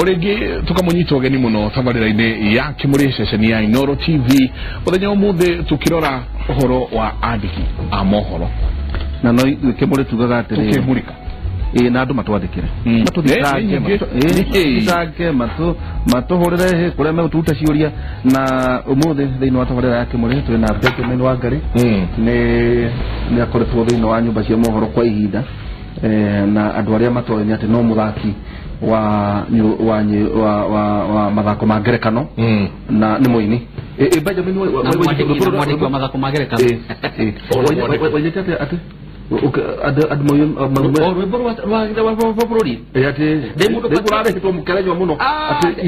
O rĩngĩ tũkamũnyita ũgeni mũno tabarĩra-inĩ ya Kĩmũrĩ ceceni ya Inooro TV mũthenya ũmũthĩ tũkĩrora ũhoro wa andĩki a mohoro na no Kĩmũrĩ tugaga atĩrĩrĩ tũkĩmũrĩka na andũ matwandĩkĩre matũthitange matũthitange matũhũrĩre kũrĩa megũtũruta ciũria na ũmũthĩ thĩinĩ wa tabarĩra ya Kĩmũrĩ twĩ na Benjamin Wangari nĩ akoretwo thĩinĩ wa nyũmba cia mohoro kwa ihinda na andũ arĩa matoĩ nĩ atĩ no mũthaki wa wa wa wa mathako ma ngerekano na nĩ mũini. Benjamin mwandĩki wa mathako ma ngerekano waigĩte atĩ andũ rwĩmbo rwa bũrũri atĩ ũrarĩhĩtwo mũkerenywa mũno atĩ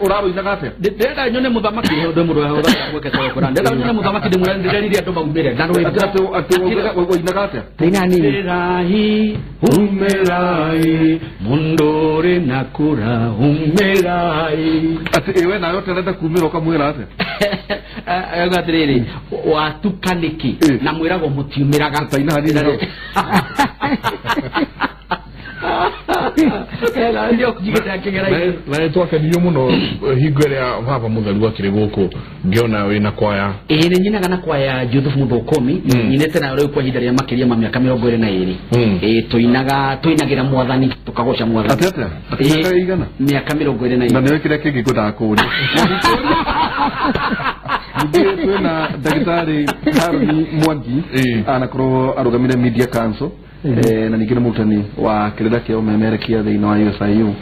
ũrarũinaga atĩa ndĩrenda nyone mũthamaki ndĩ mũndũ wekete ndĩrenda nyone mũthamaki ndĩrerire andũ maumĩre na rwĩmbo atĩ ũinaga atĩa ina nini Umĩrai umĩrai mũndũ na kura umĩrai atĩ ĩwe nawe ũtarenda kumĩra ũkamwĩra atĩa auga atĩrĩrĩ watuka nĩkĩ na mwĩragwo mũtiumĩraga taina hanini na twakenirio mũno hingo ĩrĩa baba mũtheru akĩrĩ gũkũ ngĩona wĩna kwaya. Ĩĩ nĩ nyinaga na kwaya Joseph Mũthũkũmi nyinĩte nayo rĩu kwa ihinda rĩa makĩria ma mĩaka 22. Ĩĩ tũinaga tũinagĩra mwathani tũkagoca mwathani. Atĩ atĩa mĩaka ĩigana? Mĩaka 22. Na nĩwe kĩrĩa kĩngĩ ngwendaga kũũria. Ningĩ twĩna ndagĩtarĩ Harũni Mwangi anakorwo arũgamĩre Media Council na ningĩ nĩ mũrutani wa kĩrĩra kĩa ũmemerekia thĩinĩ wa USIU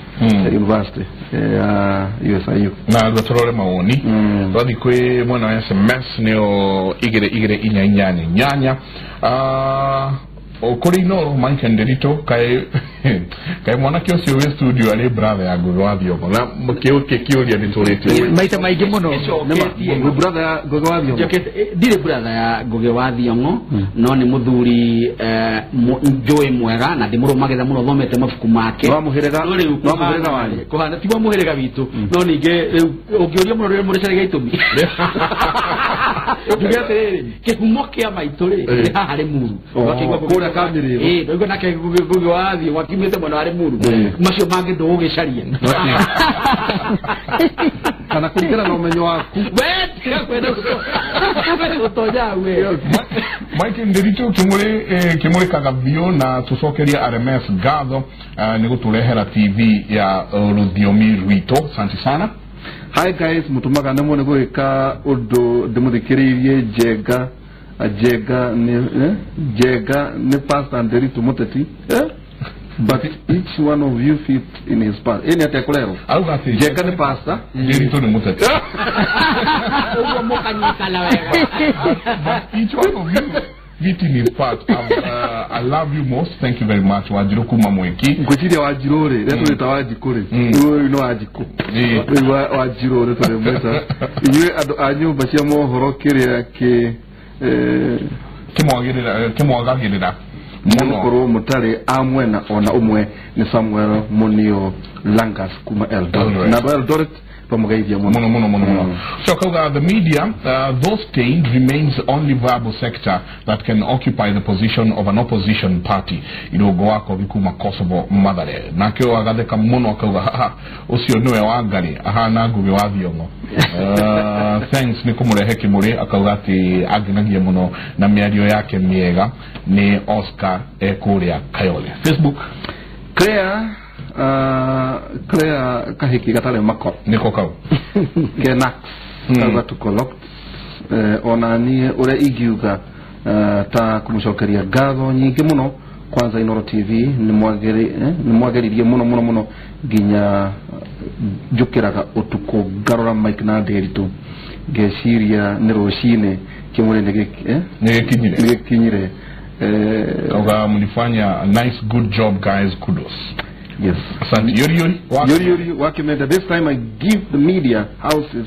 University ya USIU. Na rĩu tũrore mawoni twathiĩ kwĩ mwena wa SMS nĩyo 22488 kũrĩ Inooro Mike Nderito kaĩ mwanake ũcio wĩ studio arĩ brother ya Ngugi wa Thiong'o na kĩũria nĩ tũrĩtie maita maingĩ mũno. Brother ya Ngugi wa Thiong'o ndirĩ brother ya Ngugi wa Thiong'o no nĩ mũthuri njũĩ mwega na ndĩmũrũmagĩrĩra mũno thomete mabuku make. No mũhĩrĩga wanyu kũhana ti wa mũhĩrĩga witũ no ningĩ rĩu ũngĩũria mũno rĩrĩa mũrĩcaragia itũmi njuge atĩrĩrĩ kĩhumo kĩa maitũ rĩ nĩ haha Rĩmuru kũrĩa Kamĩrĩro ndaigua nake Ngugi wa Thiong'o akiumĩte mwena wa Rĩmuru macio mangĩ ndũgũgĩcaria kana kũringana na ũmenyo waku we tiga kwenda gũtonya we. Mike Nderitu kĩmũrĩkaga biũ na tũcokerie RMS ngatho nĩ gũtũrehera TV ya rũthiomi rwitũ. Asante sana. Hi guys, mũtũmaga nĩ nĩ gwĩka ũndũ ndĩmũthikĩrĩirie Njenga Njenga nĩ Pastor Nderitu mũteti but each one of you fit in his part. Ĩĩ nĩ atĩa kũrerwo Njenga nĩ pastor Nderitu nĩ mũteti ũguo mũkanyitana wega but each one of you fit in his part. I love you most. Thank you very much. Wanjiru kuma Mwiki. Ngwĩciria Wanjiru rĩ rĩa tũrĩta Wanjikũ rĩ ũyũ nĩ Wanjikũ rĩu Wanjiru rĩ tũrĩmwĩta inyuĩ andũ a nyũmba cia mohoro kĩrĩa kĩ kĩmwagagĩrĩra mũno gũkorwo mũtarĩ a mwena ona ũmwe nĩ Samuel Munio Langas kuma Eldoret na Eldoret pamogeithia mũno mũno mũno mũno. So kauga the media though stained remains the only viable sector that can occupy the position of an opposition party. Irũngo wako gĩkuma Kosovo Mathare nakĩo agatheka mũno akauga haha ũcio nĩwe Wangari ahana Ngugi wa Thiong'o. Thanks nĩ kũmũrehe Kĩmũrĩ akauga atĩ angenagia mũno na mĩario yake mĩega nĩ Oscar ekũrĩa Kayole. Facebook Claire Claire kahiki gatarĩ mako nĩko kau Kenax kauga tuko locked ona niĩ ũrĩa ingiuga ta kũmũcokeria ngatho nyingĩ mũno kwanza Inooro TV nĩ mwagĩririe mũno mũno mũno nginya njũkĩraga ũtukũ ngarora Mike na Nderitu ngeciria nĩ rũcinĩ Kĩmũrĩ nĩ gĩkinyire. Kauga mlifanya nice good job guys, kudos. Yes. Asante. Yori Yori. Yori Yori Wakimenda. This time I give the media houses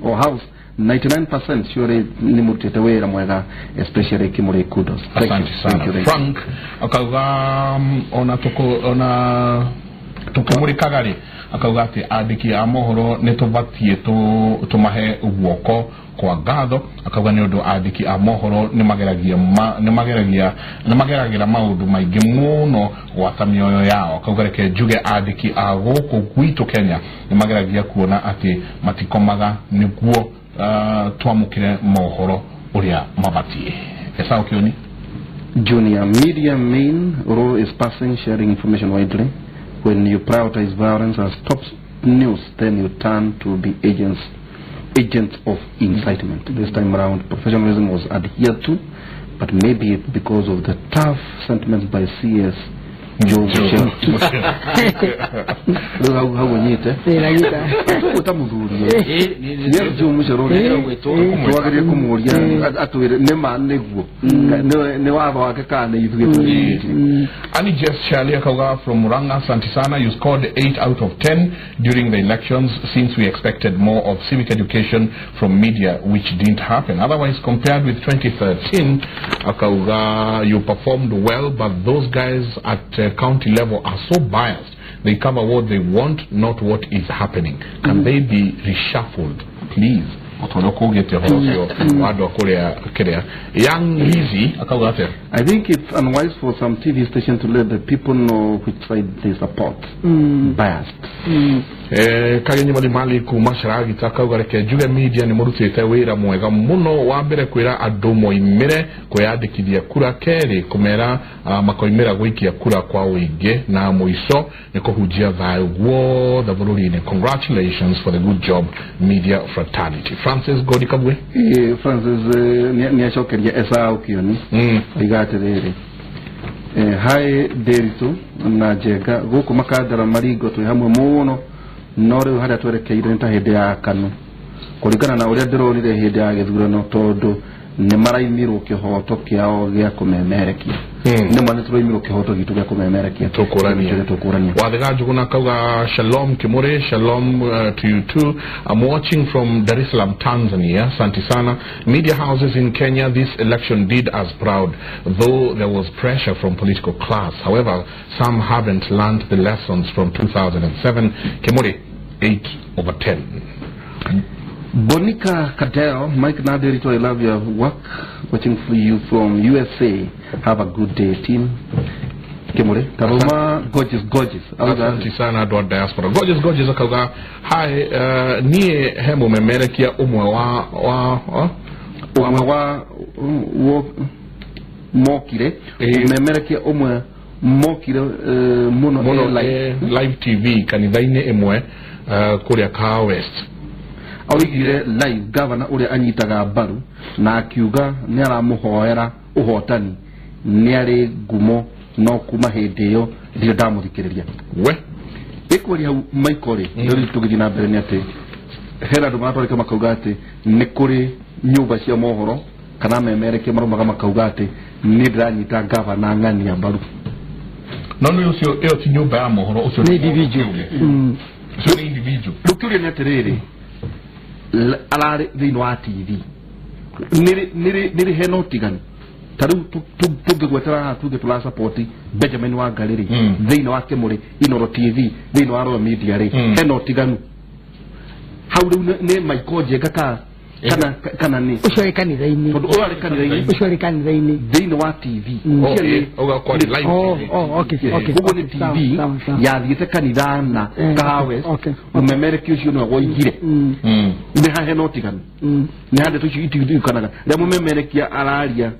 or house 99% sure ni mutete wera mwega especially Kimuri kudos. Asante sana. Frank akauga ona toko ona Tukimurikaga ri akauga ati andiki a mohoro ni tubatie tumahe guoko kwa ngatho akauga ni undu andiki a mohoro ni mageragia maundu maingi muno gwata mioyo yao akauga reke njuge andiki a guku gwitu Kenya ni mageragia kuona ati matikomaga niguo twamukire mohoro uria mabatie. Esau Kioni. Junior media main role is passing, sharing information widely. When you prioritize violence as top news, then you turn to be agents of incitement. This time around, professionalism was adhered to, but maybe it's because of the tough sentiments by CS Joe Michel. Annie Jess Charlie Akauga from Murang'a, Santisana, you scored 8 out of 10 during the elections since we expected more of civic education from media, which didn't happen. Otherwise, compared with 2013, Akauga, you performed well, but those guys at county level are so biased. They cover what they want, not what is happening. Can they be reshuffled, please? Young Lizzy, I think it's unwise for some TV station to let the people know which side they support. Biased. Kagenyi Malimali kuma Sharagita kauga reke njuge media ni murutite wira mwega muno wa mbere kwira andu moimire kwiyandikithia kura, keri kumera makoimira gwikia kura kwa wingi, na muico ni kuhunjia thayo guothe bururi-ini. Congratulations for the good job, media fraternity. Francis Godi Kabwe. Francis ni acokeria Esau Kioni oiga atiriri, hi Nderitu na Njenga guku Makandara Maringo twi hamwe muno, no riu haria twerekeire ni ta hindi ya Kanu kuringana na uria ndironire hindi ya githurano, tondu ni maraimirwo kihoto kiao gia kumemerekia. Ni mwana turaimirwo kihoto gitu gia kumemerekia, tukurania. Wathiga Njuguna kauga shalom Kimure, shalom to you too. I'm watching from Dar es Salaam, Tanzania. Asante sana. Media houses in Kenya, this election did us proud, though there was pressure from political class. However, some haven't learned the lessons from 2007. Kimure, 8 over 10. Bonica Cadell, Mike Naderito, I love your work. Watching for you from USA. Have a good day, team. Kimure, Karoma, gorgeous, gorgeous. Asante sana andũ a diaspora. Gorgeous, gorgeous akauga, hi, niĩ he mũmemerekia ũmwe wa ũmwe wa mokire, mũmemerekia ũmwe mokire mũno live TV kanitha-inĩ ĩmwe kũrĩa Kaa West. Oigire live governor uria anyitaga mbaru na akiuga ni aramuhoera uhotani, ni ari ngumo no kuma hindi iyo ndio ndamuthikiriria. We ikwaria hau Michael ri ndio tugithii na mbere ni ati hena andu maratwarika makauga ati ni kuri nyumba cia mohoro kana memerekia marumaga makauga ati ni ndiranyita governor ng'ania mbaru. No no ucio iyo ti nyumba ya mohoro, ucio ni individual. Ucio ni individual. Rukiuria ni atiriri, ararĩ thĩinĩ wa TV nĩrĩ hena ũtiganu ta rĩu tũngĩgwetera haha tuge tũra support Benjamin Wangari rĩ thĩinĩ wa Kĩmũrĩ Inoro TV thĩinĩ wa Royal Media rĩ hena ũtiganu hau rĩu nĩ Michael Njenga kana nĩ ũcio arĩ kanitha-inĩ, tondũ ũyũ arĩ kanitha-inĩ, ũcio arĩ kanitha-inĩ thĩinĩ wa TV ũguo nĩ TV yathiĩte kanitha na Kahawa West, mũmemerekia ũcio nĩwe woigire nĩ hahe na ũtiganu, nĩ ha ndeto icio itiukanaga rĩrĩa mũmemerekia araria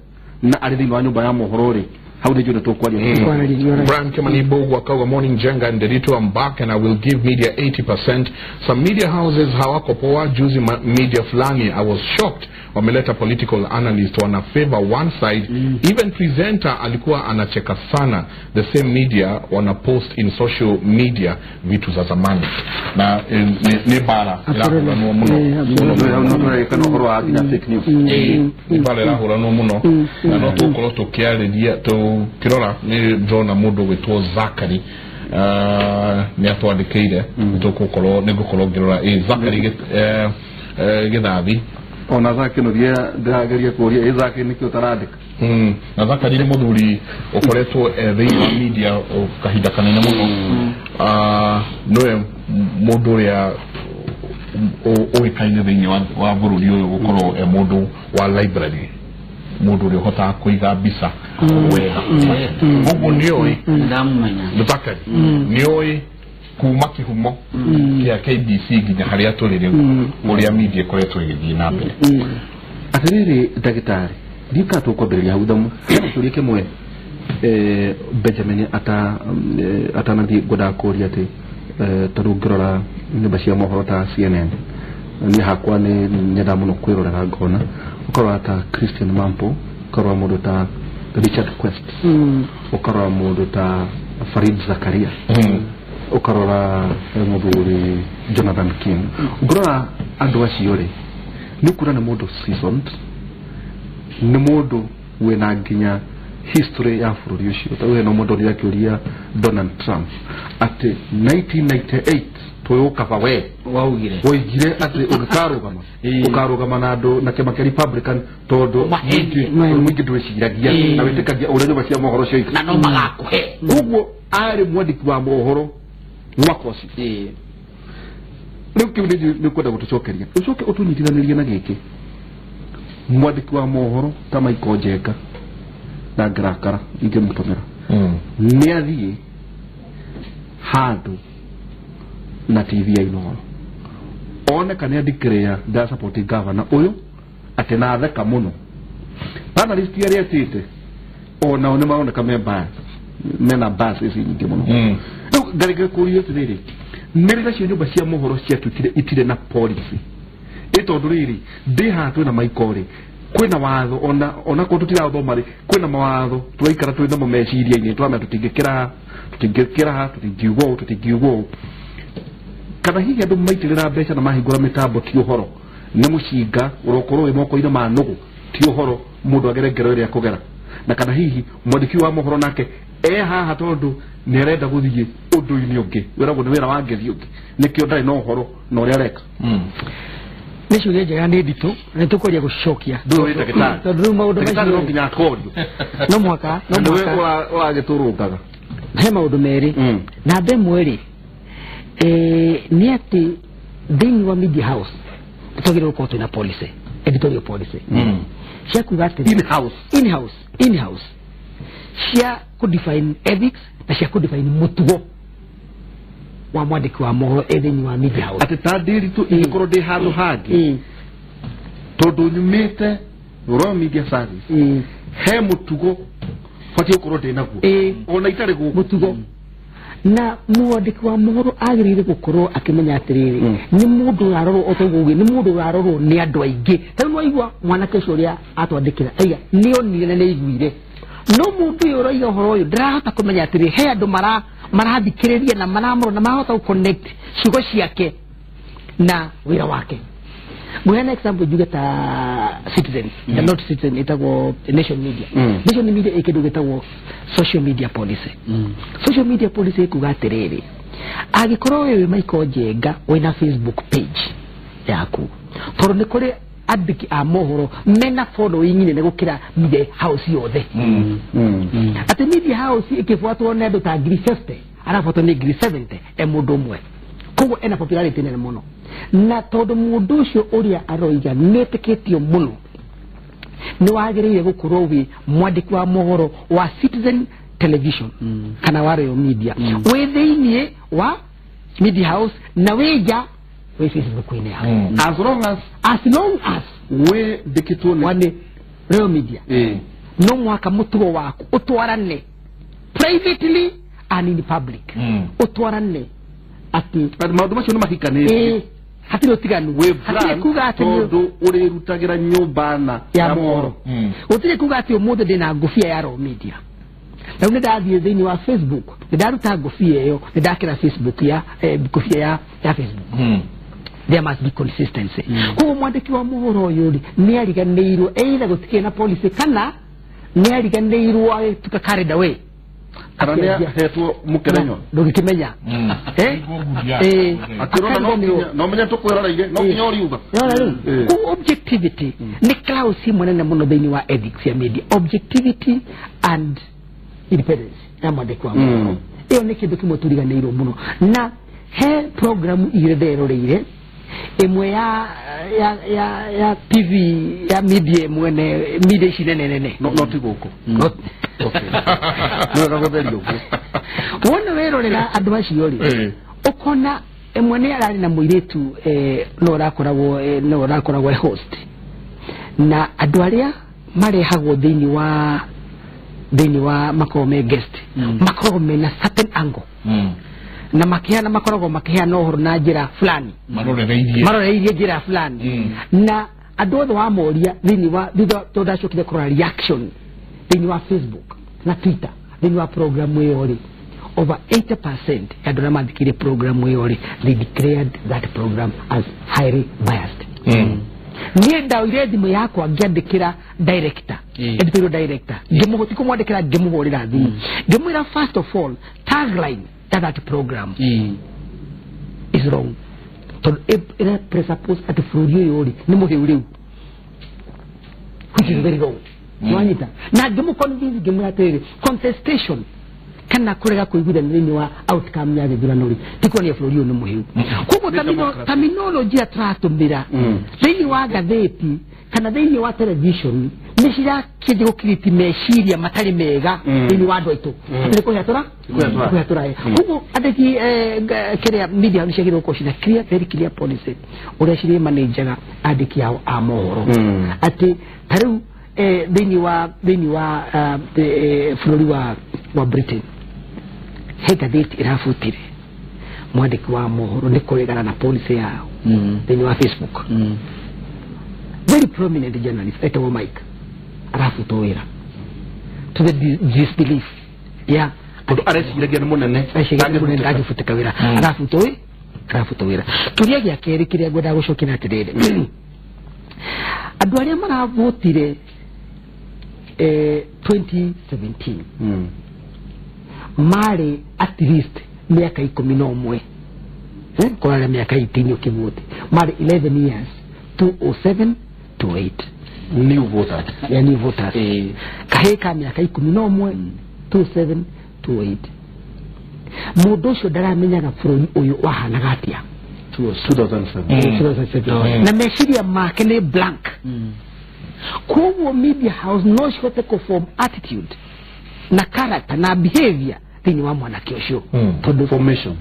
na arĩ thĩinĩ wa nyũmba ya mohoro rĩ hau nĩ njũĩ tũkwaria. Brian Kimani Bogu akauga, morning Jenga and Nderitu, I'm back and I will give media 80%. Some media houses hawako poa. Juzi media fulani, I was shocked, wameleta political analyst wana favor one side. Even presenter alikuwa anacheka sana. The same media wana post in social media vitu za zamani. Na ni bara irahuranwo muno. Ni bara irahuranwo muno. Na no tukorwo tukiarĩria tukirora ni ndĩrona mũndũ gwĩtwo Zakari nĩ atwandĩkĩire, tũgũkorwo nĩ ngũkorwo ngĩrora Zakari Gĩthathi Ona Zaki no ndĩrageria kũria ĩ Zaki nĩkĩ ũtarandĩka. Na Zakari nĩ mũthuri ũkoretwo thĩinĩ wa media kahinda kanene mũno. Nĩwe mũndũ ũrĩa ũĩkaine thĩinĩ wa bũrũri ũyũ gũkorwo e mũndũ wa library, mũndũ ũrĩa ũhotaga kũiga mbica wega. Koguo nĩoĩ Zakari nĩoĩ kuma kĩhumo kĩa KBC nginya harĩa tũrĩ rĩu ũrĩa media ĩkoretwo ĩgĩthiĩ na mbere. Atĩrĩrĩ ndagĩtarĩ, ndiũka tũkwambĩrĩria hau thamu kĩũria kĩmwe Benjamin atanathiĩ ngwendaga kũria atĩ tondũ ngĩrora nyũmba cia mohoro ta CNN niĩ hakwa nĩ nyendaga mũno kwĩrorera ngona ũkarora ta Christian Mampo, ũkarora mũndũ ta Richard Quest, ũkarora mũndũ ta Farid Zakaria, ũkarora mũthuri Jonathan King. Ũngĩrora andũ acio rĩ, nĩ ũkuona nĩ mũndũ seasoned, nĩ mũndũ wĩna nginya history ya bũrũri ũcio. Ta hena mũndũ ũrĩa akĩũria Donald Trump atĩ 1998 twĩũkaba we waugire woigire atĩ ũngĩkarũgama ũkarũgama na andũ na kĩama kĩa Republican tondũ mũingĩ ndwĩciragia na wĩtĩkagia ũrĩa nyũmba cia mohoro cioiga na no magakũhe. Koguo arĩ mwandĩki wa mohoro mwaka ũcio. Rĩu kĩu nĩ kwenda gũtũcokeria ũcoke ũtũnyitithanĩrie na gĩkĩ mwandĩki wa mohoro ta Michael Njenga na ngarakara ingĩmũtũmĩra nĩ athiĩ handũ na TV ya Inooro one kana declare nda support governor ũyũ atĩ na theka mũno. Panelist arĩa etĩte onao nĩ maroneka me bias, mena bias ici nyingĩ mũno. Rĩu ngarĩngĩ kũria atĩrĩrĩ, nĩ rĩ nacio nyũmba cia mohoro ciatuĩkire itirĩ na policy? Ĩ tondũ rĩrĩ ndĩ haha twĩna Michael rĩ, kwĩna watho ona korwo tũtirathoma rĩ, kwĩna mawatho tũraikara twĩ namo meciria-inĩ tũramenya tũtingĩkĩra tũtingĩkĩra tũtingiuga ũũ tũtingiuga ũũ. Kana hihi andũ maitĩrĩra mbeca na mahingũra mĩtambo ti ũhoro nĩ mũcinga ũrokorwo wĩ moko-inĩ ma nũgũ ti ũhoro mũndũ agere ngero ĩrĩa akũgera, na kana hihi mwandĩki wa mohoro nake e haha tondũ nĩ arenda gũthiĩ ũndũ-inĩ ũngĩ wĩragwo nĩ wĩra wa ngeithi ũngĩ nĩkĩo ndarĩ na ũhoro na ũrĩa areka. Nĩ ciũria njega nĩ nditũ na nĩ tũkwaria gũcicokia tondũ rĩu maũndũ macio no nginya akorio no mũhaka no mũhaka ũragĩtũrũngaga. He maũndũ merĩ. Namba ĩmwe rĩ, nĩ atĩ thĩinĩ wa media house twagĩrĩirwo gũkorwo twĩna policy, editorial policy cia kuga atĩ in house cia kũ define ethics na cia kũ define mũtugo wa mwandĩki wa mohoro thĩinĩ wa media house. Atĩ ta ndĩritũ ingĩkorwo ndĩ handũ hangĩ tondũ nyumĩte Royal Media Service he mũtugo batiĩ gũkorwo ndĩ naguo ona itarĩ gũkũ mũtugo. Na mwandĩki wa mohoro agĩrĩire gũkorwo akĩmenya atĩrĩrĩ nĩ mũndũ ũrarorwo o toguo nĩ mũndũ ũrarorwo nĩ andũ aingĩ. Ta rĩu nĩwaigua mwanake ũcio ũrĩa atwandĩkĩra aiga nĩonire na nĩaiguire, no mũndũ ũyũ ũroiga ũhoro ũyũ ndarahota kũmenya atĩrĩ he andũ marathikĩrĩria na maramũrora na marahota gũ connect ciugo ciake na wĩra wake. Ngũheana example njuge ta Citizen, not Citizen, ĩtagwo Nation Media. Nation Media ĩ kĩndũ gĩtagwo social media policy. Social media policy ĩkuga atĩrĩrĩ, angĩkorwo we wĩ Michael Njenga wĩna Facebook page yaku, tondũ nĩ kũrĩ andĩki a mohoro mena following nene gũkĩra media house yothe. Atĩ media house ĩkĩbuatwo nĩ andũ ta 50,000 arabuatwo nĩ 70,000 e mũndũ ũmwe, koguo ena popularity nene mũno. Na tondũ mũndũ ũcio ũrĩa aroiga nĩetĩkĩtio mũno, nĩ wagĩrĩire gũkorwo wĩ mwandĩki wa mohoro wa Citizen Television kana wa Royal Media, wĩ thĩiniĩ wa media house na wĩ nja wĩ Facebook-inĩ yaku. As long as wĩ ndĩkĩtwo nĩ Royal Media, no mũhaka mũtugo waku ũtwarane privately and in public, ũtwarane atĩ maũndũ macio nĩ mahikanĩtie, hatirĩ ũtiganu, hatirĩ kuga atĩ tondũ ũrĩrutagĩra nyũmba na ya mohoro, gũtirĩ kuga atĩ ũmũthĩ ndĩna ngũbia ya Royal Media na rĩu nĩ ndathiĩ thĩinĩ wa Facebook nĩ ndaruta ngũbia ĩyo nĩ ndakĩra Facebook ya ngũbia ya Facebook. There must be consistency. Koguo mwandĩki wa mohoro ũyũ rĩ nĩ ariganĩirwo either gũtikĩrĩ na policy kana nĩ ariganĩirwo agĩtuĩka carried away, Kana nĩ ahetwo mũkerenyo ndũngĩkĩmenya akĩrona no menya tũkwĩroreire no nginya ũriuga. Rĩu objectivity nĩ clause imwe nene mũno thĩinĩ wa ethics ya media, objectivity and independence ya mwandĩki wa mohoro. Ĩyo nĩ kĩndũ kĩmwe tũriganĩirwo mũno. Na he programu igĩrĩ nderoreire, ĩmwe ya TV ya media mwene media ici nene nene no ti gũkũ no gũtheria ũguo wona werorera andũ acio rĩ ũkona ĩmwe nĩ ararĩ na mũirĩtu no ũrakoragwo host, na andũ arĩa marehagwo thĩinĩ wa makoragwo me guest makoragwo mena certain angle na makiheana makoragwo makiheana ũhoro na njĩra fulani maroreirie njĩra fulani na andũ othe wamoria thĩinĩ wa thutha tondũ ndacokire kũrora reaction thĩinĩ wa Facebook na Twitter thĩinĩ wa programu ĩyo rĩ, over 80% ya andũ arĩa mathikĩire programu ĩyo rĩ, they declared that program as highly biased. Niĩ ndaoire thimũ yakwa ngĩandĩkĩra director, editorial director, ngĩmũhũti kũmwandĩkĩra ngĩmũhũrĩra thimũ ngĩmwĩra first of all tagline that program is wrong. Tondũ ĩra presuppose atĩ bũrũri ũyũ rĩ nĩ mũhĩu rĩu, which is very wrong. Nĩwanyita? Na ngĩmũ-convince ngĩmwĩra atĩrĩrĩ, contestation kana kũrega kũiguithania thĩinĩ wa outcome ya gĩthurano rĩ ti kuonania bũrũri ũyũ nĩ mũhĩu. Koguo terminology ĩrĩa tũratũmĩra thĩinĩ wa ngathĩti kana thĩinĩ wa television nĩ cirakĩanjia gũkiriti meciria matarĩ mega thĩinĩ wa andũ aitũ atĩ nĩ kũhĩa tũrahe. Koguo andĩki kĩrĩa media nĩ ciagĩrĩirwo gũkorwo cina clear, very clear policy ũrĩa cirĩ manajaga andĩki ao a mohoro atĩ ta rĩu thĩinĩ wa bũrũri wa Britain he ngathĩti ĩrabutire mwandĩki wa mohoro nĩ kũregana na policy yao thĩinĩ wa Facebook. Very prominent journalist etagwo Mike arabutwo wĩra to the disbelief ya tondũ areciragia nĩ mũnene ndangĩbutĩka wĩra, arabutwo wĩra. Kĩũria gĩa kerĩ kĩrĩa ngwendaga gũcokia nĩ atĩrĩrĩ, andũ arĩa maravotire 2017 marĩ at least mĩaka 11 kũrarĩa mĩaka 18 ũkĩvote, marĩ 11 years 207 to 8 new voters, yeah, new voters. Kahĩĩ ka mĩaka 11 27 to 8. Mũndũ ũcio ndaramenyaga bũrũri ũyũ wahanaga atĩa 2007 na meciria make nĩ blank. Koguo media house no cihote kũform attitude na character na behavior thĩinĩ wa mwanake ũcio tondũ formation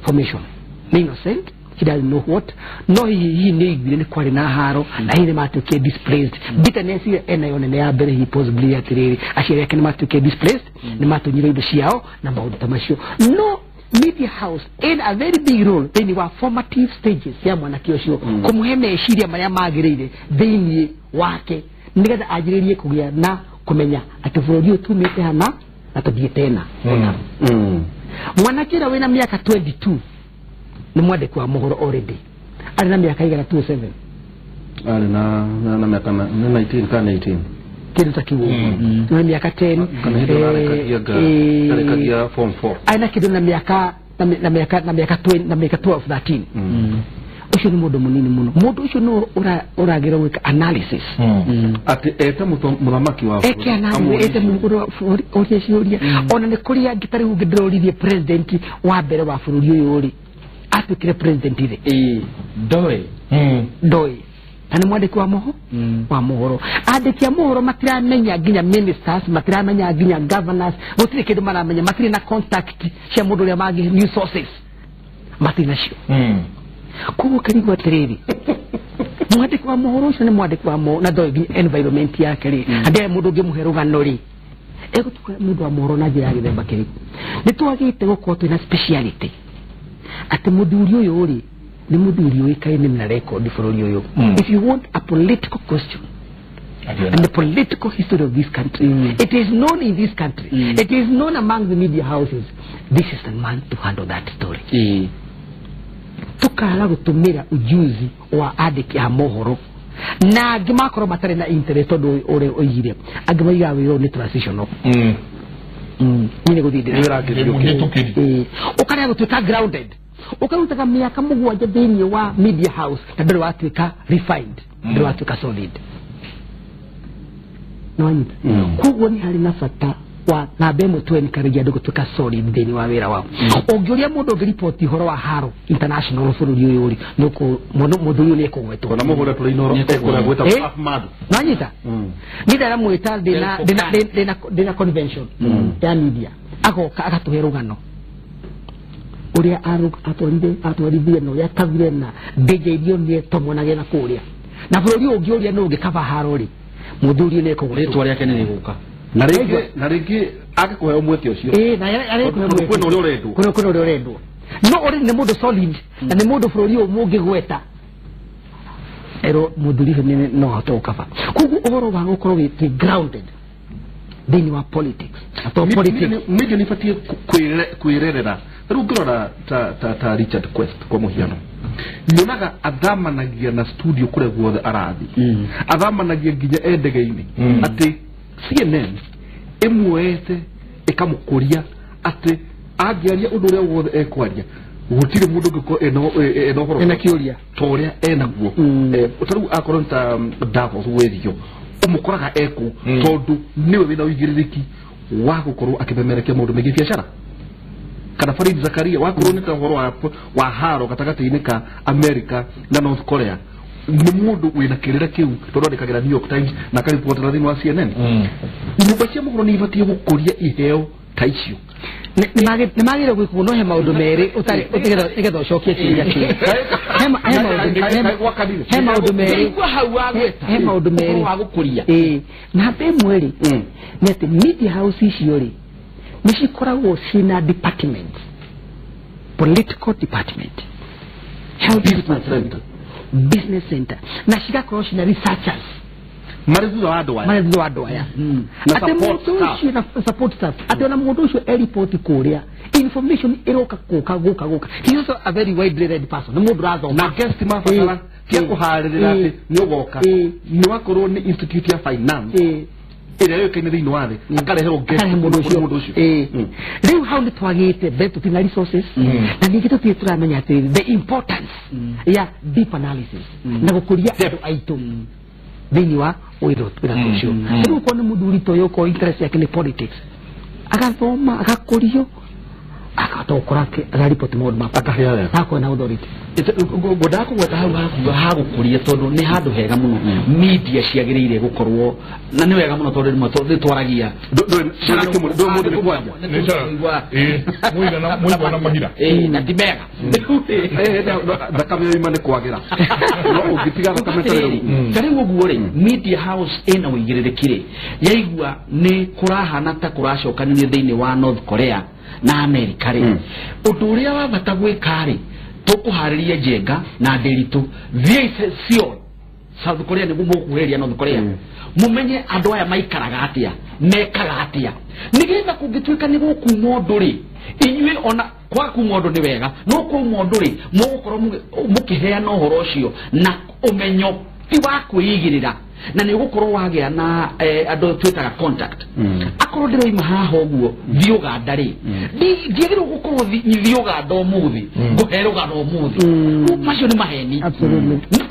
nĩ innocent, he doesn't know what, no hihi nĩ aiguire nĩ kwarĩ na haro na hihi nĩ matuĩkire displaced. Bitterness ĩrĩa enayo nene ya mbere hihi possibly atĩrĩrĩ aciari ake nĩ matuĩkire displaced, nĩ matunyire indo ciao na maũndũ ta macio. No media house in a very big role thĩinĩ wa formative stages ya mwanake ũcio kũmũhe meciria marĩa magĩrĩire thĩinĩ wake nĩgetha anjĩrĩrie kũgĩa na kũmenya atĩ bũrũri ũyũ tumĩte hana na tũthiĩte na mwanake ũrĩa wĩna mĩaka 22 nĩ mwandĩki wa mohoro already arĩ na mĩaka igana 27 arĩ na mĩaka 19 kana 18 kĩndũ ta kĩu ũguo, na mĩaka 10 kana hĩndĩ ararĩkagia form 4 arĩ na kĩndũ na mĩaka na mĩaka na mĩaka 20 na mĩaka 12 13. Ũcio nĩ mũndũ mũnini mũno. Mũndũ ũcio no ũragĩra gwĩka analysis atĩ ete mũthamaki wa eke analysis ete mũndũ wa bũrũri ũrĩa ciũria. Ona nĩ kũrĩ angĩ ta rĩu ndĩroririe president wa mbere wa bũrũri ũyũ rĩ atuĩkire president rĩ ndoĩ na nĩ mwandĩki wa moho wa mohoro. Andĩki a mohoro matiramenya nginya ministers, matiramenya nginya governors, gũtirĩ kĩndũ maramenya, matirĩ na contact cia mũndũ ũrĩa mangĩ new sources matirĩ nacio. Koguo karigwo atĩrĩrĩ, mwandĩki wa mohoro ũcio nĩ mwandĩki wa mohoro na ndoĩ nginya environment yake rĩ, andĩ mũndũ ũngĩmũhe rũgano rĩ egũtuĩka mũndũ wa mohoro na njĩra ya gĩthemba kĩrĩkũ. Nĩ twagĩte gũkorwo twĩna speciality atĩ mũthuri ũyũ rĩ nĩ mũthuri ũĩkaine na record bũrũri ũyũ. If you want a political question and the political history of this country, it is known in this country, it is known among the media houses, this is the man to handle that story. Tukaga gũtũmĩra ujuzi wa andĩki a mohoro na angĩ makorwo matarĩ na interest tondũ ũrĩa oigire angĩ maigaga wĩra ũyũ nĩ transitional. Ni guthii ndira ukarega gutuika grounded ukarutaga miaka mugwanja thiini wa media house na nduri watuika refined nduri watuika solid no anyita koguo ni hari na bata wa na bemo tu encourage andu gutuika solid thiini wa wira wao. Ungiuria mundu ungiripoti horo wa haro international bururi uyu ri nuko mundu uyu ni ekugwetwo na muhure turi inoro ekugweta Ahmad no anyita ni ndara mwita ndina convention ya media agoka agatuhe rugano uria atwarithie na uria akavire na ndĩnjeirio nĩ tomonage na kũrĩa na bũrũri ũngĩ ũrĩa nĩ ũngĩkaba haro rĩ mũthuri nĩ ekũgwetwo rĩtwa rĩake nĩ rĩgũka na rĩngĩ agĩkũheo mweke ũcio na arĩkũheo mweke kwĩna ũrĩa ũrendwo kwĩna ũrĩa ũrendwo no ũrĩ nĩ mũndũ solid na nĩ mũndũ bũrũri ũyũ mũngĩgweta ero mũthuri ũcio no ahote gũkaba. Koguo ũhoro wa gũkorwo wĩ grounded thĩinĩ wa politics to politics media nĩ ĩbatiĩ kwĩrerera. Rĩu ũngĩrora ta Richard Quest kwa mũhiano nyonaga athamanagia na studio kũrĩa guothe arathiĩ athamanagia nginya e ndege-inĩ atĩ CNN ĩmuoete ĩkamũkũria atĩ angĩaria ũndũ ũrĩa wothe ekwaria gũtirĩ mũndũ ũngĩkorwo ena ũhoro ena kĩũria ta ũrĩa enaguo. Ta rĩu akorwo nĩ ta Davos wĩrio ũmũkoraga ekũ tondũ nĩwe wĩna ũigĩrĩrĩki wa gũkorwo akĩmemerekia maũndũ megiĩ biacara kana Farid Zakaria wakorwo nĩ ta ũhoro wa haro gatagatĩ-inĩ ka America na North Korea nĩ mũndũ wĩna kĩrĩra kĩu tondũ andĩkagĩra New York Times na akaribotera thĩinĩ wa CNN. Nyũmba cia mohoro nĩ ibatiĩ gũkũria iheo ta icio nĩ magĩrĩire gwĩkwo no he maũndũ merĩ ũtarĩ nĩgetha ũcokie kĩũria kĩu. He maũndũ merĩ he maũndũ merĩ wa gũkũria namba ĩmwe rĩ nĩ atĩ media house icio rĩ nĩ cikoragwo ciĩna department, political department, health department, business center, na cigakorwo ciĩna researchers marĩ thutha wa andũ aya, marĩ thutha wa andũ aya atĩ mũndũ ũcio na support staff atĩ ona mũndũ ũcio eripoti kũrĩa information ĩroka gũka gũka gũka. He is also a very widely read person, nĩ mũndũ ũrathoma na guest mabatara tia kũharĩrĩra atĩ nĩ ũgoka nĩ wakorwo nĩ institute ya finance ĩrĩa yũĩkaine thĩinĩ wa thĩ akareherwo guest mũndũ ũcio. Rĩu hau nĩ twagĩte mbere tũtirĩ resources na ningĩ tũtirĩ tũramenya atĩ the importance ya deep analysis na gũkũria andũ aitũ thĩinĩ wa wĩra ũcio. Rĩu ũkorwo nĩ mũthuri ta ũyũ ũkorwo interest yake nĩ politics agathoma agakũrio akahota gũkora akaripoti maũndũ ma agakorwo na authority. Ngwendaga kũgweta hau ha gũkũria tondũ nĩ handũ hega mũno media ciagĩrĩire gũkorwo na nĩ wega mũno tondũ rĩmwe nĩ twaragia mũigana mahira na ti mega thakame yoima nĩ kwagĩra no ũngĩtiga thakame ta rĩu ũguo rĩ media house ĩna ũigĩrĩrĩki rĩ yaigua nĩ kũrahana ta kũracokanĩria thĩinĩ wa North Korea na America rĩ ũndũ ũrĩa wa bata gwĩka rĩ tũkũharĩria Njenga na Ndiritu thiĩ Seoul South Korea nĩguo mũkuhĩrĩria North Korea mumenye andũ aya maikaraga atĩa mekaga atĩa nĩgetha kũngĩtuĩka nĩ gũkuma ũndũ rĩ inyuĩ ona kwaga kuma ũndũ nĩ wega no kuma ũndũ rĩ mũgũkorwo mũkĩheana ũhoro ũcio na ũmenyo ti wa kwĩigĩrĩra na nĩ ũgũkorwo wagĩa na andũ twĩtaga contact. Akorwo ndĩroima haha ũguo thiĩ Ũganda rĩ ndiagĩrĩirwo gũkorwo thiĩ Ũganda ũmũthĩ ngũhe rũgano ũmũthĩ macio nĩ maheni.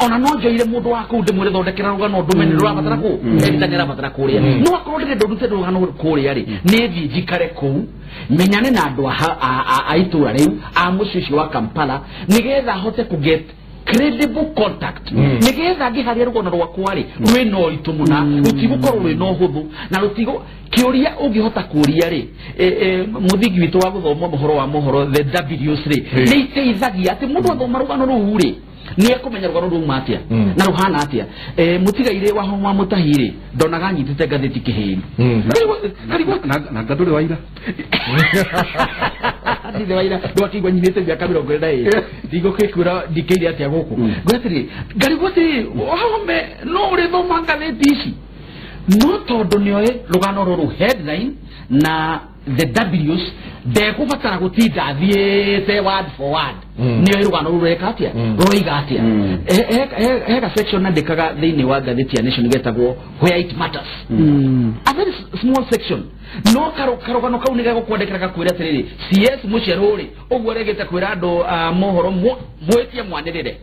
Ona no njoire mũndũ wa kũu ndĩmwĩre thondekera rũgano ndũme nĩ rũrabatara kũu editor nĩ arabatara kũrĩa no akorwo ndĩrenda ndute rũgano kũrĩa rĩ nĩ thiĩ njikare kũu menyane na andũ a itũra rĩu a mũciĩ ũcio wa Kampala nĩgetha hote kũ get credible contact nigetha ngiharia rugano rwakwa ri rwina ũritũ mũna rũtigũkorwo rwĩna ũhũthũ na rũtigũ kĩũria ũngĩhota kũria rĩ mũthingi witũ wa gũthoma mohoro wa mohoro the Ws rĩ nĩ iteithagia atĩ mũndũ athoma rũgano rũu rĩ nĩ ekũmenya rũgano rũu atia na rũhana atia. Mũtigairĩ wa wa mũtahi rĩ ndonaga nyitĩte ngathĩti kĩhĩni na ngandũrĩ wa ira ndithĩ wa ira ndwakĩigua nyinĩte mĩaka 42 ndigũkĩkwĩra ndikĩire atĩa gũkũ ngwetĩrĩ ngarigwo atĩrĩ wahome no ũrĩthoma ngathĩti ici no tondũ nĩoĩ rũgano rũrũ headline na the W's ndekũbatara gũtinda athiĩte word for word nĩyo rũgano rũreka atĩa rũroiga atĩa. Hega section nandĩkaga thĩinĩ wa ngathĩti ya Nation getagwo Where It Matters, a very small section, no karũgano kau nĩgegũkwandĩkĩra gakwĩra atĩrĩrĩ CS Mũcerũ rĩ ũguo aregete kwĩra andũ mohoro mwĩtie mwanĩrĩre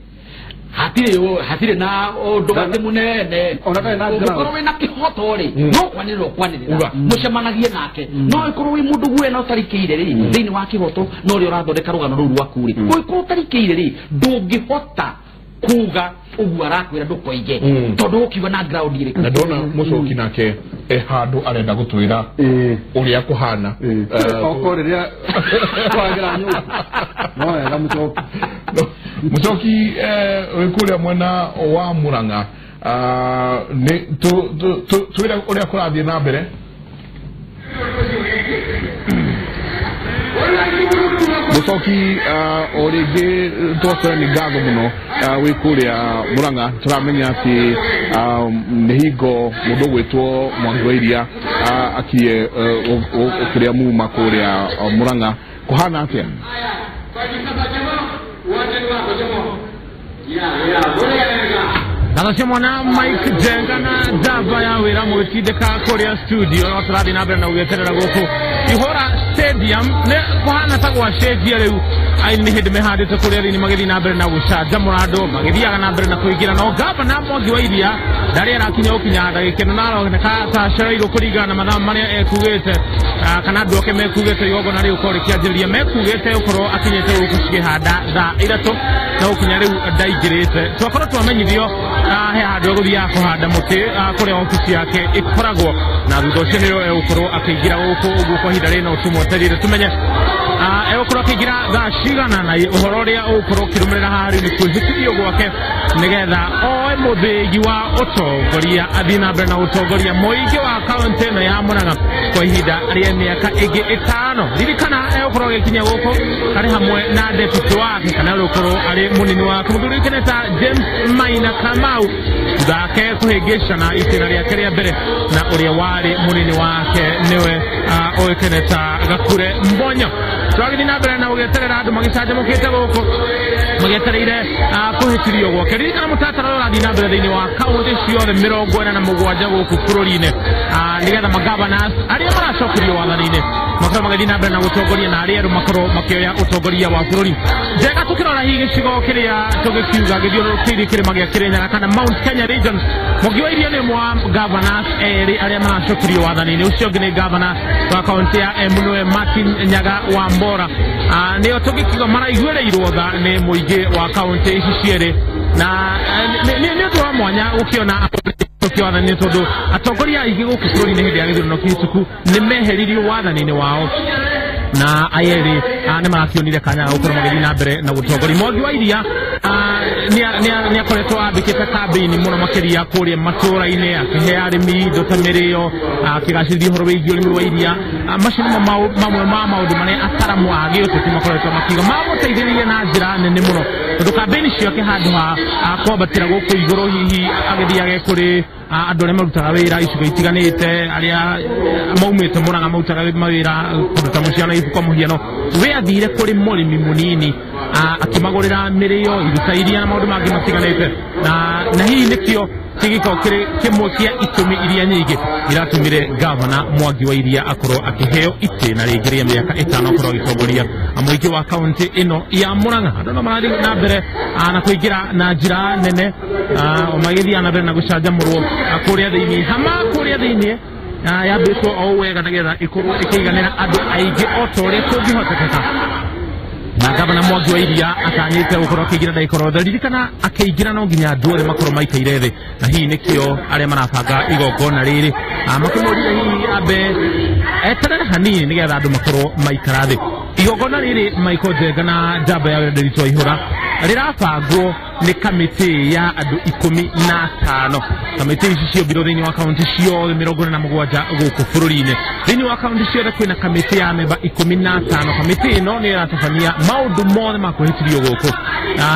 hatirĩ na ũndũ atĩ mũnene ũngĩkorwo wĩna kĩhoto rĩ no kwanĩrĩra ũkwanĩrĩra mũcemanagie nake, no ĩkorwo wĩ mũndũ guoya na ũtarikĩire rĩ thĩinĩ wa kĩhoto na ũrĩa ũrathondeka rũgano rũu rwaku rĩ ũngĩkorwo ũtarikĩire rĩ ndũngĩhota kuga ũguo arakwĩra ndũkoige tondũ ũkiuga na ground ĩrĩkũ. Na ndona mũcoki nake e handũ arenda gũtwĩra ũrĩa kũhana oko rĩrĩa twagĩra nyũmba no wega mũcoki. Mũcoki wĩ kũrĩa mwena wa Murang'a, twĩre ũrĩa kũrathiĩ na mbere. Mũcoki o rĩngĩ twakwĩra nĩ ngatho mũno wĩ kũrĩa Murang'a. Tũramenya atĩ nĩ hingo mũndũ ũgwĩtwo Mwangi wa Iria akiye kũrĩa muma kũrĩa Murang'a kũhana atĩa? Ngatho cia mwana Mike Njenga na njamba ya wĩra mũgĩtindĩka kũrĩa studio no tũrathiĩ na mbere na gũgĩeterera gũkũ Ihora Stadium nĩ kũhana ta gwacenjia rĩu aini nĩ hĩndĩ mehandĩte kũrĩa thĩinĩ magĩthiĩ na mbere na gũcanjamũra andũ magĩthiaga na mbere na kũingĩra no gavana Mwangi wa Iria ndarĩ arakinya gũkinya ndagĩka ĩno na aroneka ta acereirwo kũringana na mathaa marĩa ekugĩte kana andũ ake mekugĩte igongona rĩu gũkorwo rĩkĩanjĩrĩria mekugĩte gũkorwo akinyĩte gũkũ cikĩhanda thaa 3 na gũkinya rĩu ndaingĩrĩte. Twakorwo twamenyithio he handũ egũthiaga kũhanda mũtĩ kũrĩa obici yake ĩkoragwo na thutha ũcio nĩrĩo egũkorwo akĩingĩra gũkũ ũguo kwa ihinda rĩna tũmwetereire tũmenye egũkorwo akĩingĩra thaa cigana na ũhoro ũrĩa ũgũkorwo ũkĩrũmĩrĩra haha rĩu nĩ kwĩhĩtithio gwake nĩgetha oe mũthĩgi wa ũtongoria athiĩ na mbere na ũtongoria mũingĩ wa kaũntĩ ĩno ya Murang'a kwa ihinda rĩa mĩaka ĩngĩ 5. Ririkana egũkorwo agĩkinya gũkũ arĩ hamwe na deputy wake kana ũrĩa arĩ mũnini wake mũthuri ũĩkaine ta James Maina Kamau thutha wake kũhĩngĩcana itĩna rĩake rĩa mbere na ũrĩa warĩ mũnini wake nĩwe ũĩkaine ta Gakure Mbonyo. Twagĩthiĩ na mbere na gũgĩeterera andũ magĩcanjamũkĩte gũkũ magĩetereire kũhĩtithio gwake. Ririkana mũtaratara ũrĩa ũrathiĩ na mbere thĩinĩ wa kaũntĩ ciothe 47 gũkũ bũrũri-inĩ nĩgetha magabanas arĩa maracokerio wathani-inĩ makorwo magĩthiĩ na mbere na gũtongoria na arĩa erũ makorwo makĩoya ũtongoria wa bũrũri. Njega tũkĩrora hihi gĩcigo kĩrĩa tũgĩkiuga gĩthiũrũrũkĩirie kĩrĩma gĩa Kĩrĩnyaga kana Mount Kenya region, Mwangi wa Iria nĩ ũmwe wa governors erĩ arĩa maracokerio wathani-inĩ. Ũcio ũngĩ nĩ governor wa kaũntĩ ya Embu nĩwe Martin Nyaga wa Mbora, nĩo tũgĩkiuga maraiguĩrĩirwo tha nĩ mũingĩ wa kaũntĩ ici cierĩ na nĩ ũndũ wa mwanya gũkĩona wathani tondũ atongoria aingĩ gũkũ bũrũri-inĩ hĩndĩ ya gĩthurano kĩhĩtũku nĩ meheririo wathani-inĩ wao na ayerĩ nĩ marakĩonire kanya ga gũkorwo magĩthiĩ na mbere na gũtongoria. Mwangi wa Iria nĩ akoretwo ambĩkĩte kambĩini mũno makĩria kũrĩa matũũra-inĩ akĩhe arĩmi indo ta mĩrĩo akĩgacĩrithia ũhoro wĩgiĩ ũrĩmi wa iria. Macio nĩmo mamwe ma maũndũ marĩa ataramu a gĩũteti makoretwo makiuga mamũteithĩrĩirie na njĩra nene mũno tondũ kambĩini ciake handũ ha kwambatĩra gũkũ igũrũ hihi agĩthiage kũrĩ andũ arĩa marutaga wĩra icigo itiganĩte arĩa maumĩte Murang'a marutaga mawĩra kũndũ ta Mũciana Ibu kwa mũhiano, we athire kũrĩ mũrĩmi mũnini akĩmagũrĩra mĩrĩo iruta iria na maũndũ mangĩ matiganĩte na hihi nĩkĩo kĩgĩkorwo kĩrĩ kĩmwe kĩa itũmi iria nyingĩ iratũmire gavana Mwangi wa Iria akorwo akĩheo itĩna rĩngĩ rĩa mĩaka 5 akorwo agĩtongoria mũingĩ wa kaũntĩ ĩno ya Murang'a. Andũ no marathiĩ na mbere na kũingĩra na njĩra nene magĩthiĩ na mbere na gũcanjamũrwo kũrĩa thĩinĩ hama kũrĩa thĩinĩ yambĩtwo o wega nĩgetha ĩkorwo ĩkĩiganĩra andũ aingĩ o ta ũrĩa kũngĩhotekeka. Na gavana Mwangi wa Iria atanyĩte gũkorwo akĩingĩra ndagĩka oro yothe. Ririkana akĩingĩra no nginya andũ othe makorwo maikaire thĩ na hihi nĩkĩo arĩa marabanga igongona rĩrĩ makĩmũrire hihi ambe eterere hanini nĩgetha andũ makorwo maikara thĩ. Igongona rĩrĩ Michael Njenga na njamba ya wĩra Ndiritu Waihũra rĩrabangwo nĩ kamĩtĩ ya andũ 15. Kamĩtĩ ici ciombirwo thĩinĩ wa kaũntĩ ciothe 47 gũkũ bũrũri-inĩ. Thĩinĩ wa kaũntĩ ciothe kwĩna kamĩtĩ ya memba 15. Kamĩtĩ ĩno nĩ ĩratabania maũndũ mothe ma kwĩhĩtithio gũkũ,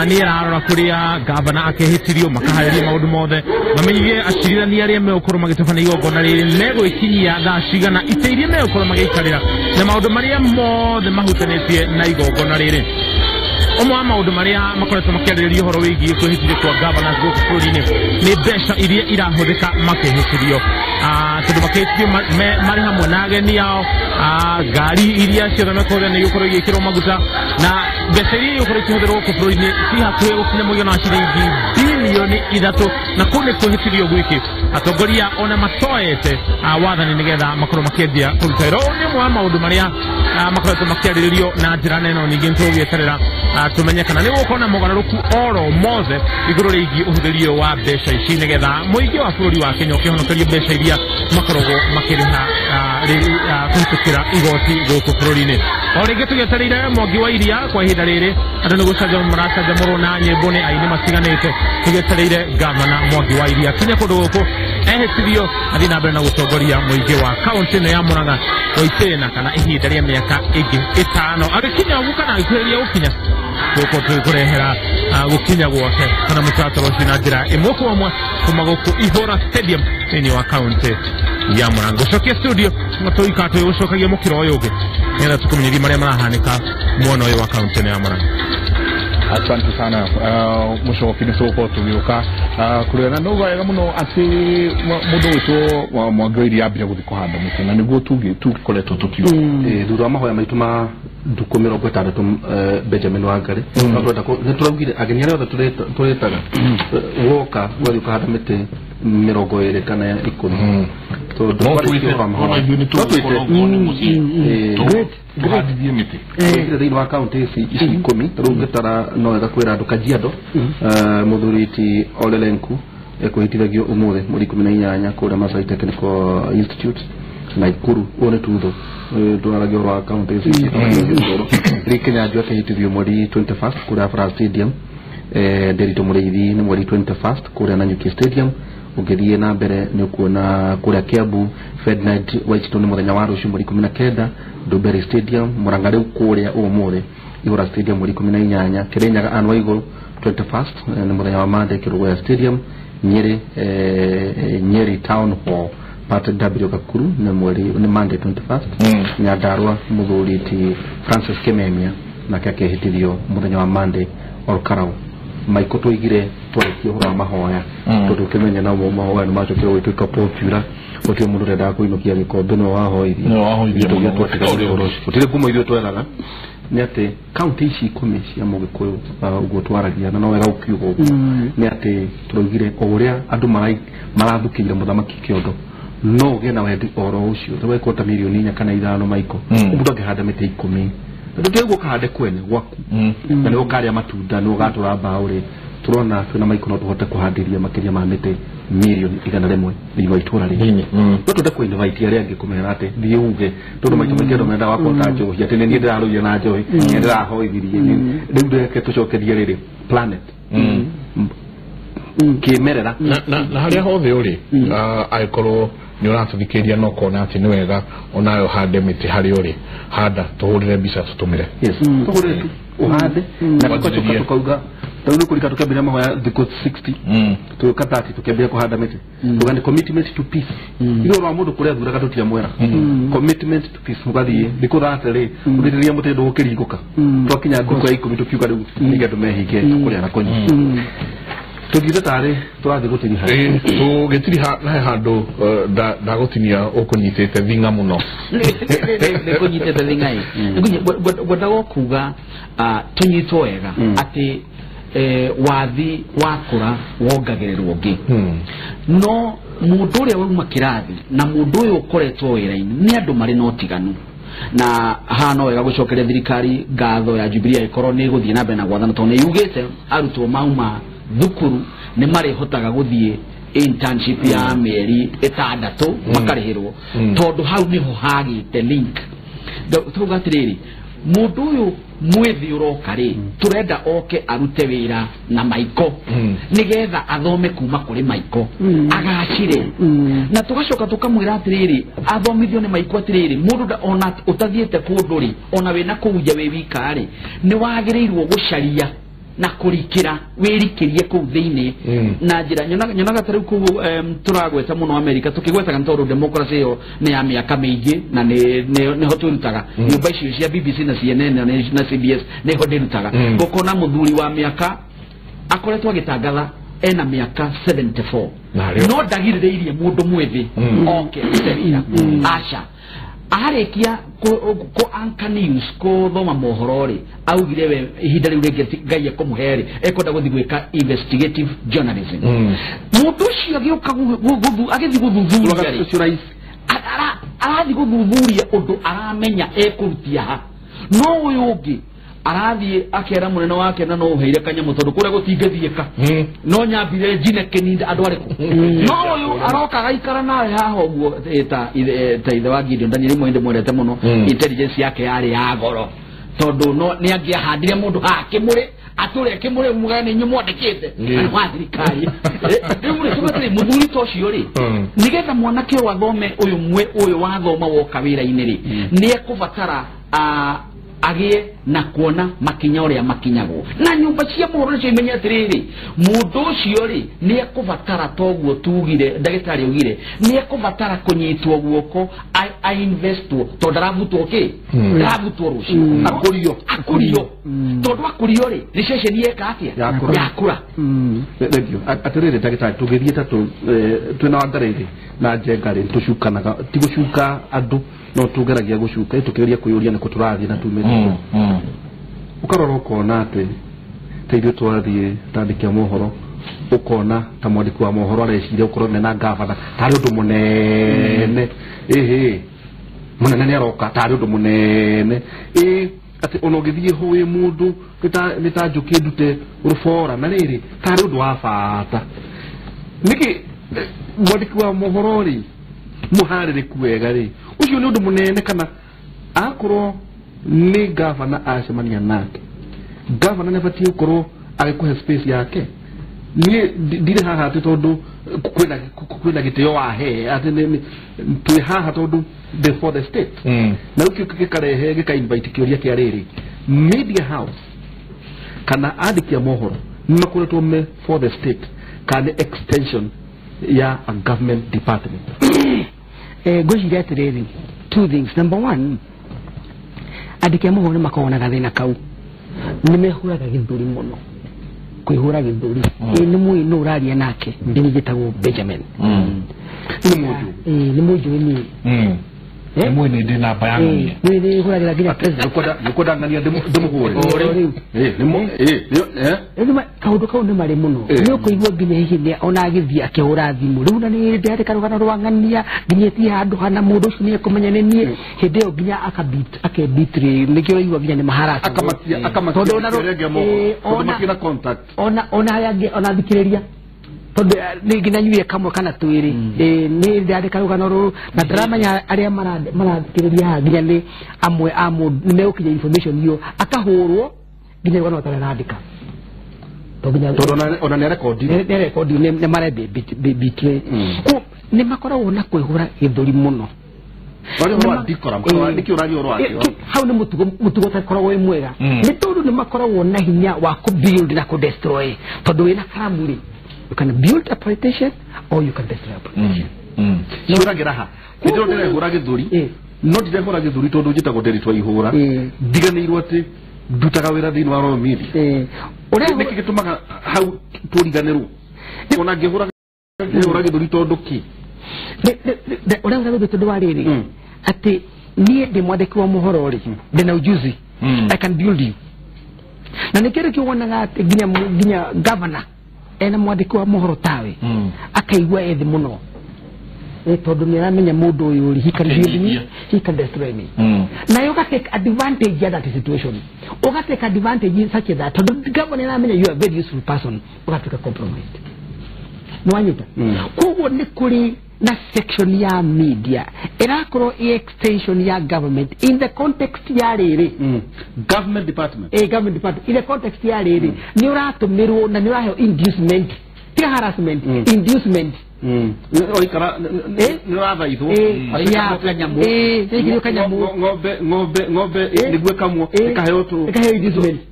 nĩ ĩrarora kũrĩa gavana akehĩtirio makaharĩria maũndũ mothe mamenyithie acirithania arĩa megũkorwo magĩtabania igongona rĩrĩ megwĩkinyia thaa cigana itĩ iria megũkorwo magĩikarĩra na maũndũ marĩa mothe mahutanĩtie na igongona rĩrĩ. Ũmwe wa maũndũ marĩa makoretwo makĩarĩrĩria ũhoro wĩgiĩ kwĩhĩtithio kwa governors gũkũ bũrũri-inĩ nĩ mbeca iria irahũthĩka makĩhĩtithio, tondũ makĩhĩtithio marĩ hamwe na ageni ao, ngari iria ciothe mekũhũthĩra nĩ igũkorwo igĩkĩrwo maguta, na mbeca iria igũkorwo ikĩhũthĩrwo gũkũ bũrũri-inĩ ci hakuhĩ gũkinya mũigana wa ciringi bilioni 3, na kũu nĩ kwĩhĩtithio gwiki atongoria ona matoete wathani nĩgetha makorwo makĩendia kũruta wĩra. Ũyũ nĩ ũmwe wa maũndũ marĩa makoretwo makĩarĩrĩrio na njĩra nene, no ningĩ nĩtũgũgĩeterera tumenye kana nĩ gũkorwo na mogarũrũku oro mothe igũrũ rĩgiĩ ũhũthĩri ũyũ wa mbeca ici nĩgetha mũingĩ wa bũrũri wa Kenya ũkĩhonokerio mbeca iria makoragwo makĩrĩha kũhĩtũkĩra igoti gũkũ bũrũri-inĩ. O rĩngĩ tũgĩetereire Mwangi wa Iria kwa ihinda rĩrĩ, andũ nĩ gũcanjamũrwo na nyĩmbo nĩ aini matiganĩte. Tũgĩetereire gavana Mwangi wa Iria kinya kũndũ gũkũ ehĩtithio athiĩ na mbere na gũtongoria mũingĩ wa kaũntĩ ĩno ya Murang'a kwa itĩna kana ihinda rĩa mĩaka ĩngĩ 5. Agĩkinya ũguo kana agĩkuhĩrĩria gũkinya gũkũ tũkũrehera gũkinya gwake kana mũtaratara ũcio na njĩra ĩmwe kwa ĩmwe kuma gũkũ Ihũra Stadium thĩinĩ wa kaũntĩ ya Murang'a. Gũcokia studio tũikara tũgĩgũcokagia mũkĩra ũyũ ũngĩ nĩgetha tũkũmenyithie marĩa marahanĩka mwena ũyũ wa kaũntĩ ĩno ya Murang'a. Asante sana mucoki nĩ tũgũkorwo tũgĩũka kũrĩa na no wega mũno atĩ mũndũ wĩtwo Mwangi wa Iria ambire gũthiĩ kũhanda mĩtĩ, na nĩguo tũkoretwo tũkiuga thutha wa mahoya maitũ ma ndukũ 60 Benjamin Wangari nĩ tũraugire ageni arĩa othe tũrĩtaga woka ũgathiĩ ũkahanda mĩtĩ 20 kana 10 tondũ tũhandithie mĩtĩ thĩinĩ wa kaũntĩ ici 10. Tarĩu ngĩtara no wega kwĩra andũ Kajiado mũthuri ti Ole Lenku ekwĩhĩtithagio ũmũthĩ mweri 18 kũrĩa Masai Technical Institute Naikuru. Ũyũ nĩ tutho twaragia ũhoro wa kaũntĩ ici. Rick Kinyanjui akĩhĩtithio mweri 21 kũrĩa Afra Stadium. Nderitu Mũrĩithi nĩ mweri 21 kũrĩa Nanyuki Stadium. Ũngĩthiĩ na mbere nĩ ũkuona kũrĩa Kiambu Ferdinand Waitito nĩ mũthenya wa rũciũ mweri 19 Ndumberi Stadium. Murang'a rĩu kũrĩa ũmũthĩ Ihũra Stadium mweri 18. Kirinyaga Anne Waigũrũ 21 nĩ mũthenya wa Monday Kĩrũgũya Stadium. Nyeri Nyeri Town Hall Patrick W Gakuru nĩ mweri nĩ Monday 21. Nyandarua mũthuri ti Francis Kimemia nake akĩhĩtithio mũthenya wa Monday Olkarau. Maiko tũigire twarĩkia ũhoro wa mahoya tondũ ũkĩmenya namo mahoya nĩ macokire gũgĩtuĩka popular, gũtirĩ mũndũ ũrendaga kũinũkia gĩkombe nĩwe wahoithia gũtirĩ ngumo ithuĩ twethaga. Nĩ atĩ kaũntĩ ici 10 cia Mũgĩkũyũ ũguo twaragia na no wega ũkiuga ũguo nĩ atĩ tũraugire o ũrĩa andũ marathukĩire mũthamaki kĩondo no ũgĩe na wendi oro ũcio tũgekwo ta mirioni 4 kana 5 maiko mũndũ angĩhanda mĩtĩ 10 ndũkĩguo ũkahande kwene gwaku na nĩ ũkarĩa matunda nĩ ũgatũra mbaũ rĩ tũrona twĩna maiko no tũhote kũhandĩria makĩria ma mĩtĩ mirioni 100 thĩinĩ wa itũra rĩrĩ. No twende kũ-invite arĩa angĩ kũmera atĩ thiĩ uge tondũ maita maingĩ andũ mendaga kwota njohi atĩ nĩ niĩ ndĩrarũire na njohi nĩ ndĩrahoithirie rĩu reke tũcokerie rĩrĩ planet kĩmerera na harĩa hothe ũrĩ angĩkorwo nĩ ũratũthikĩrĩria no ũkona atĩ nĩ wega onawe ũhande mĩtĩ harĩa ũrĩ, handa tũhũrĩre mbica tũtũmĩre. Yes, tũhũrĩre tu ũhande na tũgacoka tũkauga tarĩu nĩ kũrika tũkĩambĩrĩria mahoya thikũ 60 tũgĩũka 30 tũkĩambĩrĩria kũhanda mĩtĩ tuga nĩ commitment to peace. Ithuĩ ũhoro wa mũndũ kũrĩa athuraga tũtiamwĩra commitment to peace, ũgathiĩ thikũ 30 rĩ ũthĩrĩria mũtĩ ndũgũkĩringũka twakinya thikũ ya 10 tũkiuga rĩu nĩgetha andũ mehinge kũrĩa na kũnyua. Tũthiĩte tarĩ tũrathiĩ gũtiriha tũgĩtiriha na he handũ ndagũtinia ũkũnyitĩte thing'a mũno nĩkũnyitĩte thing'a ĩ ngwendaga kuga tũnyitwo wega atĩ wathi wakũra wongagĩrĩrwo ũngĩ no mũndũ ũrĩa wauma kĩrathi na mũndũ ũyũ ũkoretwo wĩra-inĩ nĩ andũ marĩ na ũtiganu na haha no wega gũcokeria thirikari ngatho ya Jubilee ĩkorwo nĩ ĩgũthiĩ na mbere na gwathana tondũ nĩ yugĩte arutwo mauma thukuru nĩ marĩhotaga gũthiĩ internship ya mĩeri 6 makarĩhĩrwo tondũ hau nĩho hagĩte link. Tuga atĩrĩrĩ mũndũ ũyũ mwĩthĩ ũroka rĩ tũrenda oke arute wĩra na maiko nĩgetha athome kuma kũrĩ maiko agacire na tũgacoka tũkamwĩra atĩrĩrĩ athomithio nĩ maiko atĩrĩrĩ mũndũ ona ũtathiĩte kũndũ rĩ ona wĩna kũu nja wĩ wika rĩ nĩ wagĩrĩirwo gũcaria na kurikira wirikirie kuu thiini na njira nyonaga ta riu kuu turagweta muno America tukigwetaga ntondu democracy iyo ni ya miaka miingi na niho twirutaga nyumba icio cia BBC na CNN na CBS niho ndirutaga gukona muthuri wa miaka akoretwo agitangatha ena miaka 74 no ndagirĩrĩirie mundu mwithi oke wĩra aca arekia ko anchor news ko thoma mohoro ri augire we ihinda riu ringi Ngai ekumuhe ri ekwenda guthi gwika investigative journalism mundu ucio agĩũka agĩthi gũthuthuria arathi gũthuthuria ũndũ aramenya ekũrutia ha no ũyũ ũngĩ arathie akera munene wake na no uheire kanyamu tondu kuria gutingithiika no nyambire njine kininda andu ariku no uyu aroka gaikara nawe haha uguo ta ithe wa Gideon Daniel rimwe ndimwendete muno intelligence yake yari ya goro tondu no ni angiahandire mundu haha kimuri ature kimuri mugane inyu mwandikite wa thirikari riu muri muthuri ta ucio ri nigetha mwanake ũyũ athome uyu mwe uyu wathoma woka wira-inĩ ri ni ekubatara agie na kuona makinya uria makinyagwo na nyumba cia mohoro cio imenye atiriri mundu ucio ri ni ekubatara toguo tugire ndagitari augire ni ekubatara kunyitwo guoko a investwo tondu ndaravutwo ki ndaravutwo rucio akurio akurio tondu akurio ri ni ceceni yeka atia yakura thank you atiriri ndagitari tugithie ta twina Wangarĩ na Njenga ri tucukanaga ti gucuka andu no tugeragia gucuka tukigeria kwiyuria ni kuturathie na tumite ukarora ukona ati ta ithuĩ twathiĩ tandĩki a mohoro ukona ta mwandĩki wa mohoro areciria ukorwo mena gavana tarĩ ũndũ mũnene ĩhĩ mũnene nĩ aroka tarĩ ũndũ mũnene ĩ atĩ ona ũngĩthiĩ hũĩ mũndũ nĩ ta njũkĩ ndute rũbora na rĩrĩ tarĩ ũndũ wa bata nĩkĩ mwandĩki wa mohoro rĩ mũharĩrĩku wega rĩ ũcio nĩ ũndũ mũnene kana akorwo nĩ gavana acemania nake gavana nĩ abatiĩ gũkorwo agĩkũhe space yake niĩ ndirĩ haha atĩ tondũ kwĩna gĩtĩo wahe atĩ twĩ haha tondũ for the state na rĩu kĩu gĩkarehe gĩka invite kĩũria kĩa rĩrĩ media house kana andĩki a mohoro nĩ makoretwo me for the state kana extension ya a government department. Ngwĩciria atĩrĩrĩ two things. Number one, andĩki a mohoro nĩ makoragwo na gathĩna kau nĩ mehũraga gĩthũri mũno kwĩhũra gĩthũri nĩ mũĩ nũ ũraria nake nĩ njĩtagwo Benjamin nĩ mũnjũĩ niĩ nĩ mũĩ nĩ ndĩ namba ya ng'ania nĩ nĩ hũragĩra nginya president nĩkwenda ng'ania ndĩmũhũre kaũndũ kau nĩ marĩ mũno nĩ ũkũigua nginya hihi ona agĩthiĩ akĩhũra thimũ rĩu na nĩ ndĩrandĩka rũgano rwa ng'ania nginyĩtie handũ hana mũndũ ũcio nĩ ekũmenya nĩ niĩ hĩndĩ ĩyo nginya akebitray nĩkĩo ũraigua nginya nĩ maharacagwo ona arĩa angĩ ona thikĩrĩria tondu nĩ nginya nyuie kamwe kana twĩrĩ nĩ ndĩrandĩka rũgano rũrũ na ndaramenya arĩa marathikĩrĩria haha nginya nĩ amwe a mũndũ nĩ megũkinya information iyo akahũrwo nginya rũgano atararandĩka tondu ona nĩ rekondi nĩ rekondi nĩ marebitray nĩ makoragwo na kwĩhũra gĩthũri mũno hau nĩ mũtugo ũtakoragwo wĩ mwega nĩ tondũ nĩ makoragwo na hinya wa kũ build na kũ destroy tondũ wĩna karamu rĩ you can build a politician or you can destroy a politician. Ciũragĩra ha nĩ ndĩrehũra gĩthũri no ndirehũra gĩthũri tondũ njĩtagwo Nderitu wa Ihũra ndiganĩirwo atĩ ndutaga wĩra thĩinĩ wa Royal Media nĩkĩ gĩtũmaga hau tũriganĩrwo ona ngĩhũra gĩthũri tondũ kĩ ũrehũra gĩthũri tondũ wa rĩrĩ atĩ niĩ ndĩ mwandĩki wa mohoro rĩ ndĩna ujuzi I can build you na nĩkĩo rĩkĩo wonaga atĩ nginya governor ena mwandĩki wa mohoro tawe akaigua ethi mũno tondũ nĩ aramenya mũndũ ũyũ rĩ he can build me he can destroy me na you take advantage ya that situation ugatake advantage in such that tondũ governor nĩ aramenya you are a very useful person ũgatuĩka compromised nĩ wanyita koguo nĩ kũrĩ na section ya media ĩrakorwo ĩ extension ya government in the context ya rĩrĩ government department government department in the context ya rĩrĩ nĩ ũratũmĩrwo na nĩ ũraheo inducement ti harassment inducement Oikara nĩ ũrathaithwo ng'ombe nĩguo ĩkamwo ĩkaheo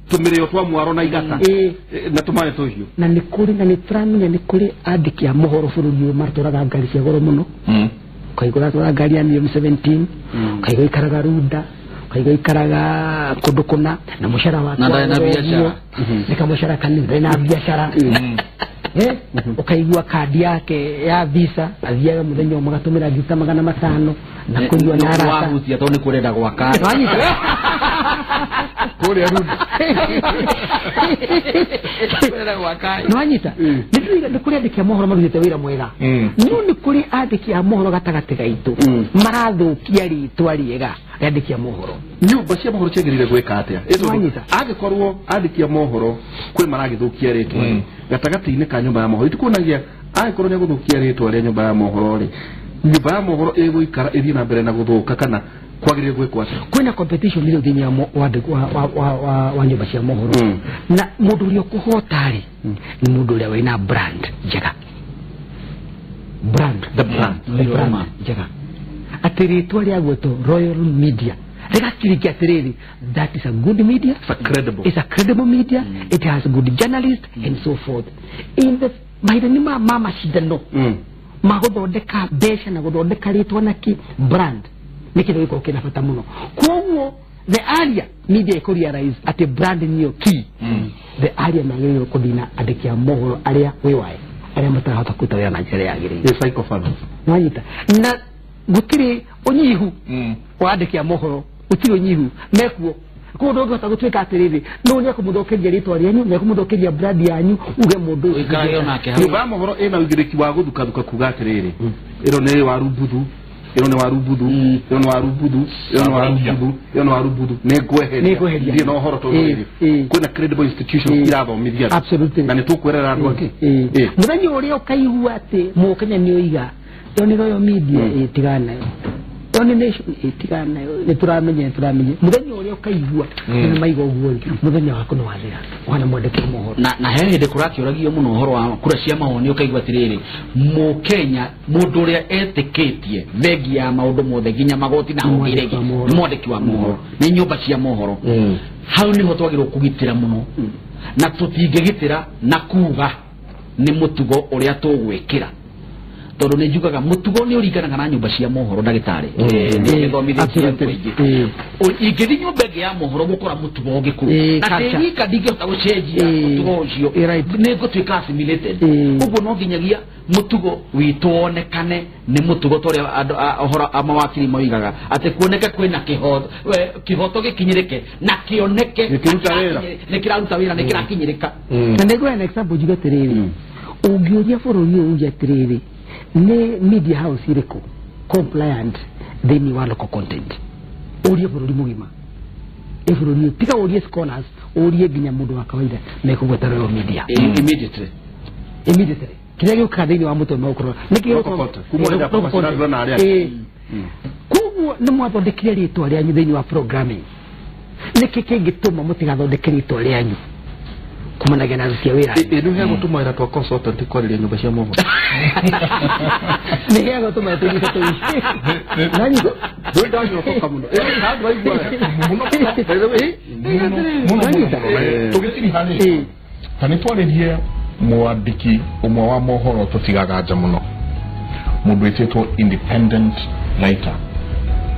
tũmĩrĩo twa mwaro na igata na tũmaĩ tũhiũ. Na nĩ kũrĩ na nĩ tũramenya nĩ kũrĩ andĩki a mohoro bũrũri ũyũ matwaraga ngari cia goro mũno. Ũkaigua ũratwara ngari ya M17, ũkaigua ikaraga Runda, ũkaigua ikaraga kũndũ kũna na mũcara wake na ndarĩ na biacara nĩ kamũcara kanini, ndarĩ na biacara. Ukaigua kandi yake ya visa athiaga mũthenya ũmwe agatũmĩra ngiri 500 na kũnyua na arata wahutia tondũ nĩ kũrenda gwaka kũrĩa Runda nĩwanyita. Nĩ kũrĩ andĩki a mohoro marutĩte wĩra mwega, no nĩ kũrĩ andĩki a mohoro gatagatĩ gaitũ marathũkia rĩtwa rĩega rĩa andĩki a mohoro. Nyũmba cia mohoro ciagĩrĩire gwĩka atĩa? Angĩkorwo andĩki a mohoro kwĩ maragĩthũkia rĩtwa gatagatĩ-inĩ ka nyũmba ya mohoro, itikuonagia angĩkorwo nĩ egũthũkia rĩtwa rĩa nyũmba ya mohoro rĩ, nyũmba ya mohoro ĩgũikara ĩthiĩ na mbere na gũthũka kana kwagĩrĩire gwĩkwo atĩa? Kwĩna competition rĩu thĩinĩ wa nyũmba cia mohoro, na mũndũ ũrĩa ũkũhota rĩ nĩ mũndũ ũrĩa wĩna brand njega, brand the brand njega, atĩ rĩtwa rĩa gwĩtwo Royal Media rĩgakirikia atĩrĩrĩ, that is a good media, it's a credible media, it has good journalists and so forth. In the mahinda-inĩ ma macindano ma gũthondeka mbeca na gũthondeka rĩtwa na kĩ brand nĩ kĩndũ gĩkoragwo kĩna bata mũno. Koguo the area media ĩkũ realize atĩ brand nĩyo key, the area magĩrĩirwo kũthii na andĩki a mohoro arĩa wĩwae arĩa matarahota kũruta wĩra na njĩra ĩrĩa yagĩrĩire. Nĩwanyita? Na gũtirĩ ũnyihu wa andĩki a mohoro, gũtirĩ ũnyihu mekuo. Koguo ndũngĩhota gũtuĩka atĩrĩrĩ no nĩ ekũmũthũkĩria rĩtwa rĩanyu, nĩ ekũmũthũkĩria brand yanyu, uge mũndũ ũcio. Nyũmba ya mohoro ĩna ũigĩrĩki wa gũthukathuka kuga atĩrĩrĩ, ĩno nĩ waru mbuthu, ĩno nĩ waru mbuthu, ĩno nĩ waru mbuthu, ĩno nĩ waru mbuthu, ĩno nĩ waru mbuthu, nĩ ngweheria thiĩ na ũhoro tondũ rĩrĩ kwĩna credible institutions irathomithia andũ na nĩ tũkwerera andũ angĩ. Mũthenya ũrĩa ũkaigua atĩ mũkenya nĩ oiga ĩyo nĩ Royal Media, ĩtigana nayo, ĩyo nĩ Nation, ĩtigana nayo, nĩ tũramenya mũthenya ũrĩa ũkaigua nĩ maiga ũguo, mũthenya waku nĩ wathira wana mwandĩki wa mohoro. Na he hĩndĩ kũrakĩũragio mũno ũhoro wa kura cia mawoni, ũkaigua atĩrĩrĩ mũkenya mũndũ ũrĩa etĩkĩtie thengi ya maũndũ mothe nginya magoti na honge iria ingĩ nĩ mwandĩki wa mohoro, nĩ nyũmba cia mohoro. Hau nĩho twagĩrĩirwo kũgitĩra mũno, na tũtingĩgitĩra na kuga nĩ mũtugo ũrĩa tũgwĩkĩra, tondũ nĩ njugaga mũtugo nĩ ũringanaga na nyũmba cia mohoro. Ndagĩtarĩ nĩthomithĩtie andũ aingĩ, ingĩthiĩ nyũmba ĩngĩ ya mohoro gũkora mũtugo ũngĩ kũu, na ndĩ wika ndingĩhota gũcenjia mũtugo ũcio, nĩ ngũtuĩka assimilated. Ũguo no nginyagia mũtugo witũ wonekane nĩ mũtugo ta ũrĩa andũ ũhoro mawakiri moigaga atĩ kuoneke kwĩna kĩhoto gĩkinyĩrĩke na kĩoneke nĩ kĩraruta wĩra, nĩ kĩrakinyĩrĩka. Na nĩngũheana example njuge atĩrĩrĩ, ũngĩũria bũrũri ũyũ uge atĩrĩrĩ nĩ media house irĩkũ compliant thĩinĩ wa local content, ũrie bũrũri mũgima, ĩ bũrũri ũyũ tiga ũrie scholars, ũrie nginya mũndũ wa kawaida, mekũgweta Royal Media immediately kĩrĩa gĩũkaga thĩinĩ wa mũtwe megũkorwo nĩkĩ. Koguo nĩ mwathondekire rĩtwa rĩanyu thĩinĩ wa programming, nĩkĩ kĩngĩtũma mũtigathondeke rĩtwa rĩanyu kumanagia na aruti a wĩra? Ĩ nĩ gũtũma wĩra twa consultant kwarĩria nyũmba cia mohoro, nĩ gũtũma tũnyite tũici. Ndũndanyotoka mũno handũ waigua mũno tũgĩtiriha rĩ, ta nĩ twarĩrie mwandĩki ũmwe wa mohoro tũtigaga nja mũno, mũndũ wĩtĩtwo independent writer,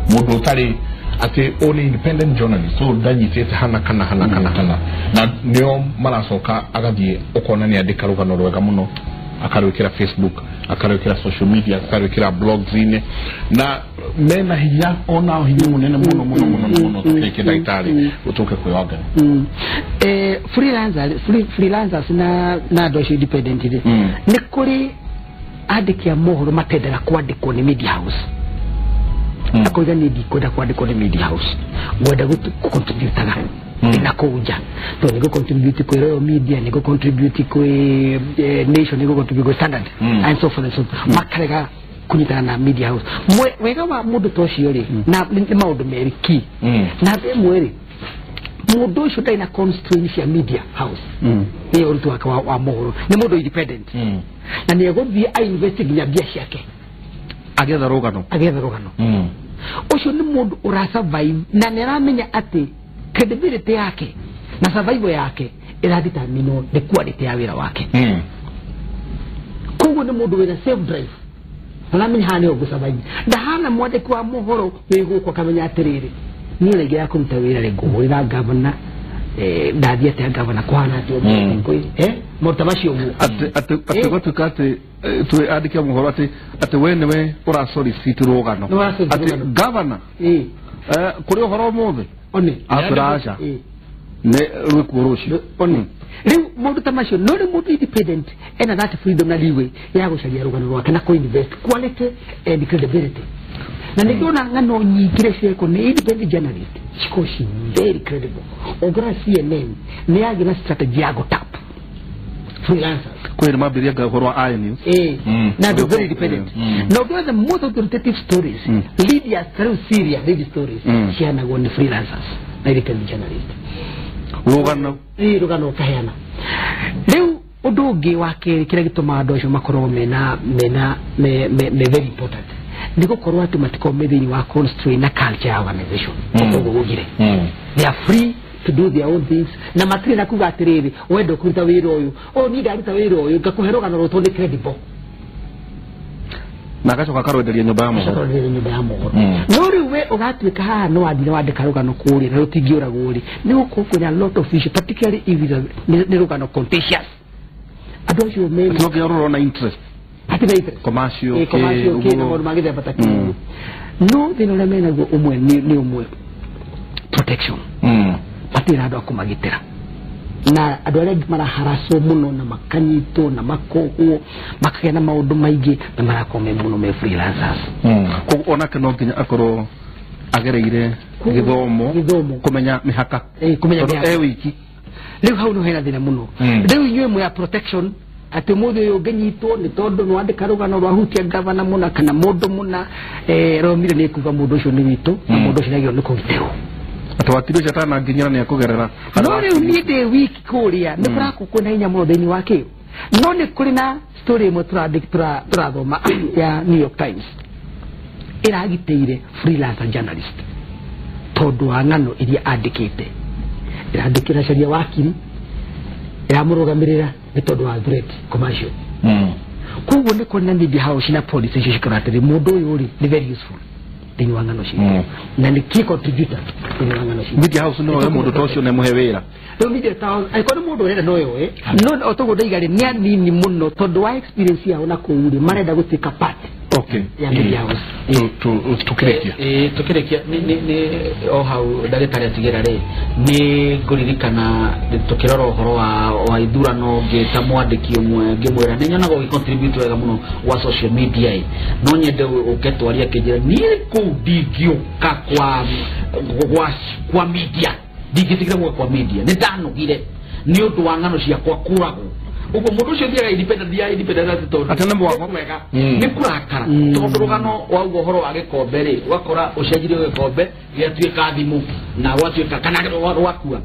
mũndũ ũtarĩ atĩ ũyũ nĩ independent journalist, so ndanyitĩte hana kana hana kana hana, na nĩo maracoka agathiĩ ũkona nĩ andĩka rũgano rwega mũno, akarwĩkĩra Facebook, akarwĩkĩra social media, akarwĩkĩra blogs-inĩ, na mena hinya onao hinya mũnene mũno mũno mũno mũno tũkĩrĩkia ndagĩtarĩ ũtũke kwĩyongera. Freelancers na andũ acio independent rĩ, nĩ kũrĩ andĩki a mohoro matendaga kwandĩkwo nĩ media house. Akoiga niĩ ndikwenda kwandĩkwo nĩ media house, ngwenda gũcontributaga na kũu nja, tondũ nĩ gũcontribute kwĩ Royal Media, nĩ gũcontribute kwĩ Nation, nĩ gũcontribute kwĩ Standard and so forth and so forth. Makarega kũnyitana na media house. Wega wa mũndũ ta ũcio rĩ, na nĩ maũndũ merĩ ki. Na ĩmwe rĩ, Mũndũ ũcio ndarĩ na constraint cia media house. Nĩ ũruti wake wa mohoro. Nĩ mũndũ independent. Na nĩ egũthiĩ a invest nginya mbia ciake. Agetha rũgano. Agetha rũgano. Ũcio nĩ mũndũ ũra survive na nĩ aramenya atĩ credibility yake na survival yake ĩradeterminwo nĩ quality ya wĩra wake. Koguo nĩ mũndũ wĩna self drive. Aramenya haha nĩho ngũ-survive. Ndahana mwandĩki wa mohoro wĩ gũkũ akamenya atĩrĩrĩ, niĩ rĩngĩ ya kũruta wĩra rĩ ngũhũrĩra gavana, ndathiĩ atĩa gavana kũhana atĩa ũmũthĩ, maũndũ ta macio ũguo. Atĩ gwatuĩka atĩ twĩ andĩki a mohoro atĩ we nĩwe ũrasolicit rũgano. Atĩ gavana kũrĩ ũhoro ũmũthĩ atwĩra aca nĩ rwĩkuo rũciũ. Rĩu maũndũ ta macio no rĩ mũndũ independent ena that freedom na leeway ya gũcaria rũgano rwake na kũ-invest quality and credibility. Na nĩngĩona ng'ano nyingĩ iria cirekwo nĩ independent journalist cikorwo ci very credible. Ũngĩrora CNN nĩ yagĩa na strategy ya gũtap freelancers. Kwĩ nĩ mambĩrĩria ũhoro wa iNews. Na andũ very independent. Na ũngĩrora the most authoritative stories, leaders through Syria lead stories ciheanagwo nĩ freelancers na independent journalist. Rũgano. Rũgano ũkaheana. Rĩu ũndũ ũngĩ wa kerĩ kĩrĩa gĩtũmaga andũ acio makorwo mena me very important nĩ gũkorwo atĩ matikorwo me thĩinĩ wa constraint na culture ya organization. Ũguo gũgire. They are free to do their own things na matirĩ na kuga atĩrĩrĩ wenda kũruta wĩra ũyũ, niĩ ndaruta wĩra ũyũ ngakũhe rũgano rũtũ nĩ credible. Na agacoka akarwenderia nyũmba ya mohoro. Akarwenderia nyũmba ya mohoro. No rĩu we ũgatuĩka haha no wathire wandĩka rũgano kũrĩa na rũtingĩũragwo rĩ, nĩ gũkorwo kwĩna lot of issue particularly if nĩ rũgano contentious. Andũ acio mena no nginya ũrorwo na interest. Hatirĩ na interest. Commercial kĩ na maũndũ ma gĩthemba ta kĩu. No thĩna ũrĩa menaguo ũmwe nĩ ũmwe protection. Matirĩ na andũ a kũmagitĩra. Na andũ arĩa angĩ maraharacwo mũno na makanyitwo na makohwo makagĩa na maũndũ maingĩ na marakorwo me mũno me freelancers. Koguo onake no nginya akorwo agereire gĩthomo kũmenya mĩhaka. Kũmenya mĩhaka. E wiki. Rĩu hau no hena thĩna mũno. Rĩu inyuĩ mwĩ ya protection atĩ ũmũthĩ ũyũ ũngĩnyitwo nĩ tondũ nĩ wandĩka rũgano rwahutia gavana mũna kana mũndũ mũna, romire nĩ kuga mũndũ ũcio nĩ witũ na mũndũ ũcio nĩagĩrĩirwo nĩ kũgitĩrwo. Atĩ wakiri ũcio atananginyĩra nĩ akũgerera. No rĩu niĩ ndĩ wiki kũrĩa nĩ kũrakwo kwĩna hinya mũno thĩinĩ wa kĩo. No nĩ kũrĩ na story ĩmwe tũrathoma ya New York Times ĩragitĩire freelancer journalist tondũ wa ng'ano iria andĩkĩte. Ĩrandĩkĩra caria wakiri ĩramũrũgamĩrĩra nĩ tondũ wa threat commercial. Koguo nĩ kũrĩ na media house na policy icio cikorwo atĩrĩ mũndũ ũyũ rĩ nĩ very useful thĩinĩ wa ng'ano citũ na nĩ key contributor thĩinĩ wa ng'ano citũ. Media house no yoe mũndũ ta ũcio na ĩmũhe wĩra. Rĩu media house angĩkorwo nĩ mũndũ ũrenda no yoe, no o toguo ndaiga rĩ nĩ anini mũno tondũ wa experience yao na kũu rĩ marenda gũtuĩka part ya media house. Tukĩrĩkia. Tukĩrĩkia nĩ o hau ndagĩtarĩ atigĩra rĩ nĩ ngũririkana tũkĩrora ũhoro wa ithurano ngĩta mwandĩki ũmwe ngĩmwĩra nĩ nyonaga ũgĩ-contribute wega mũno gwa social media ĩ no nyende ũke twarie akĩnjĩra niĩ kũu ndingĩũka kwa media ndingĩtigĩra gũka kwa media nĩ ndanogire nĩ ũndũ wa ng'ano ciakwa kũragwo. Ũguo mũndũ ũcio thiaga independent ya independent atĩ tondũ Atĩ nĩ mwago. wega nĩ kũrakara tondũ rũgano wauga ũhoro wa gĩkombe rĩ ũgakora ũcenjirie gĩkombe gĩatuĩka thimũ na gwatuĩka kana rwakua.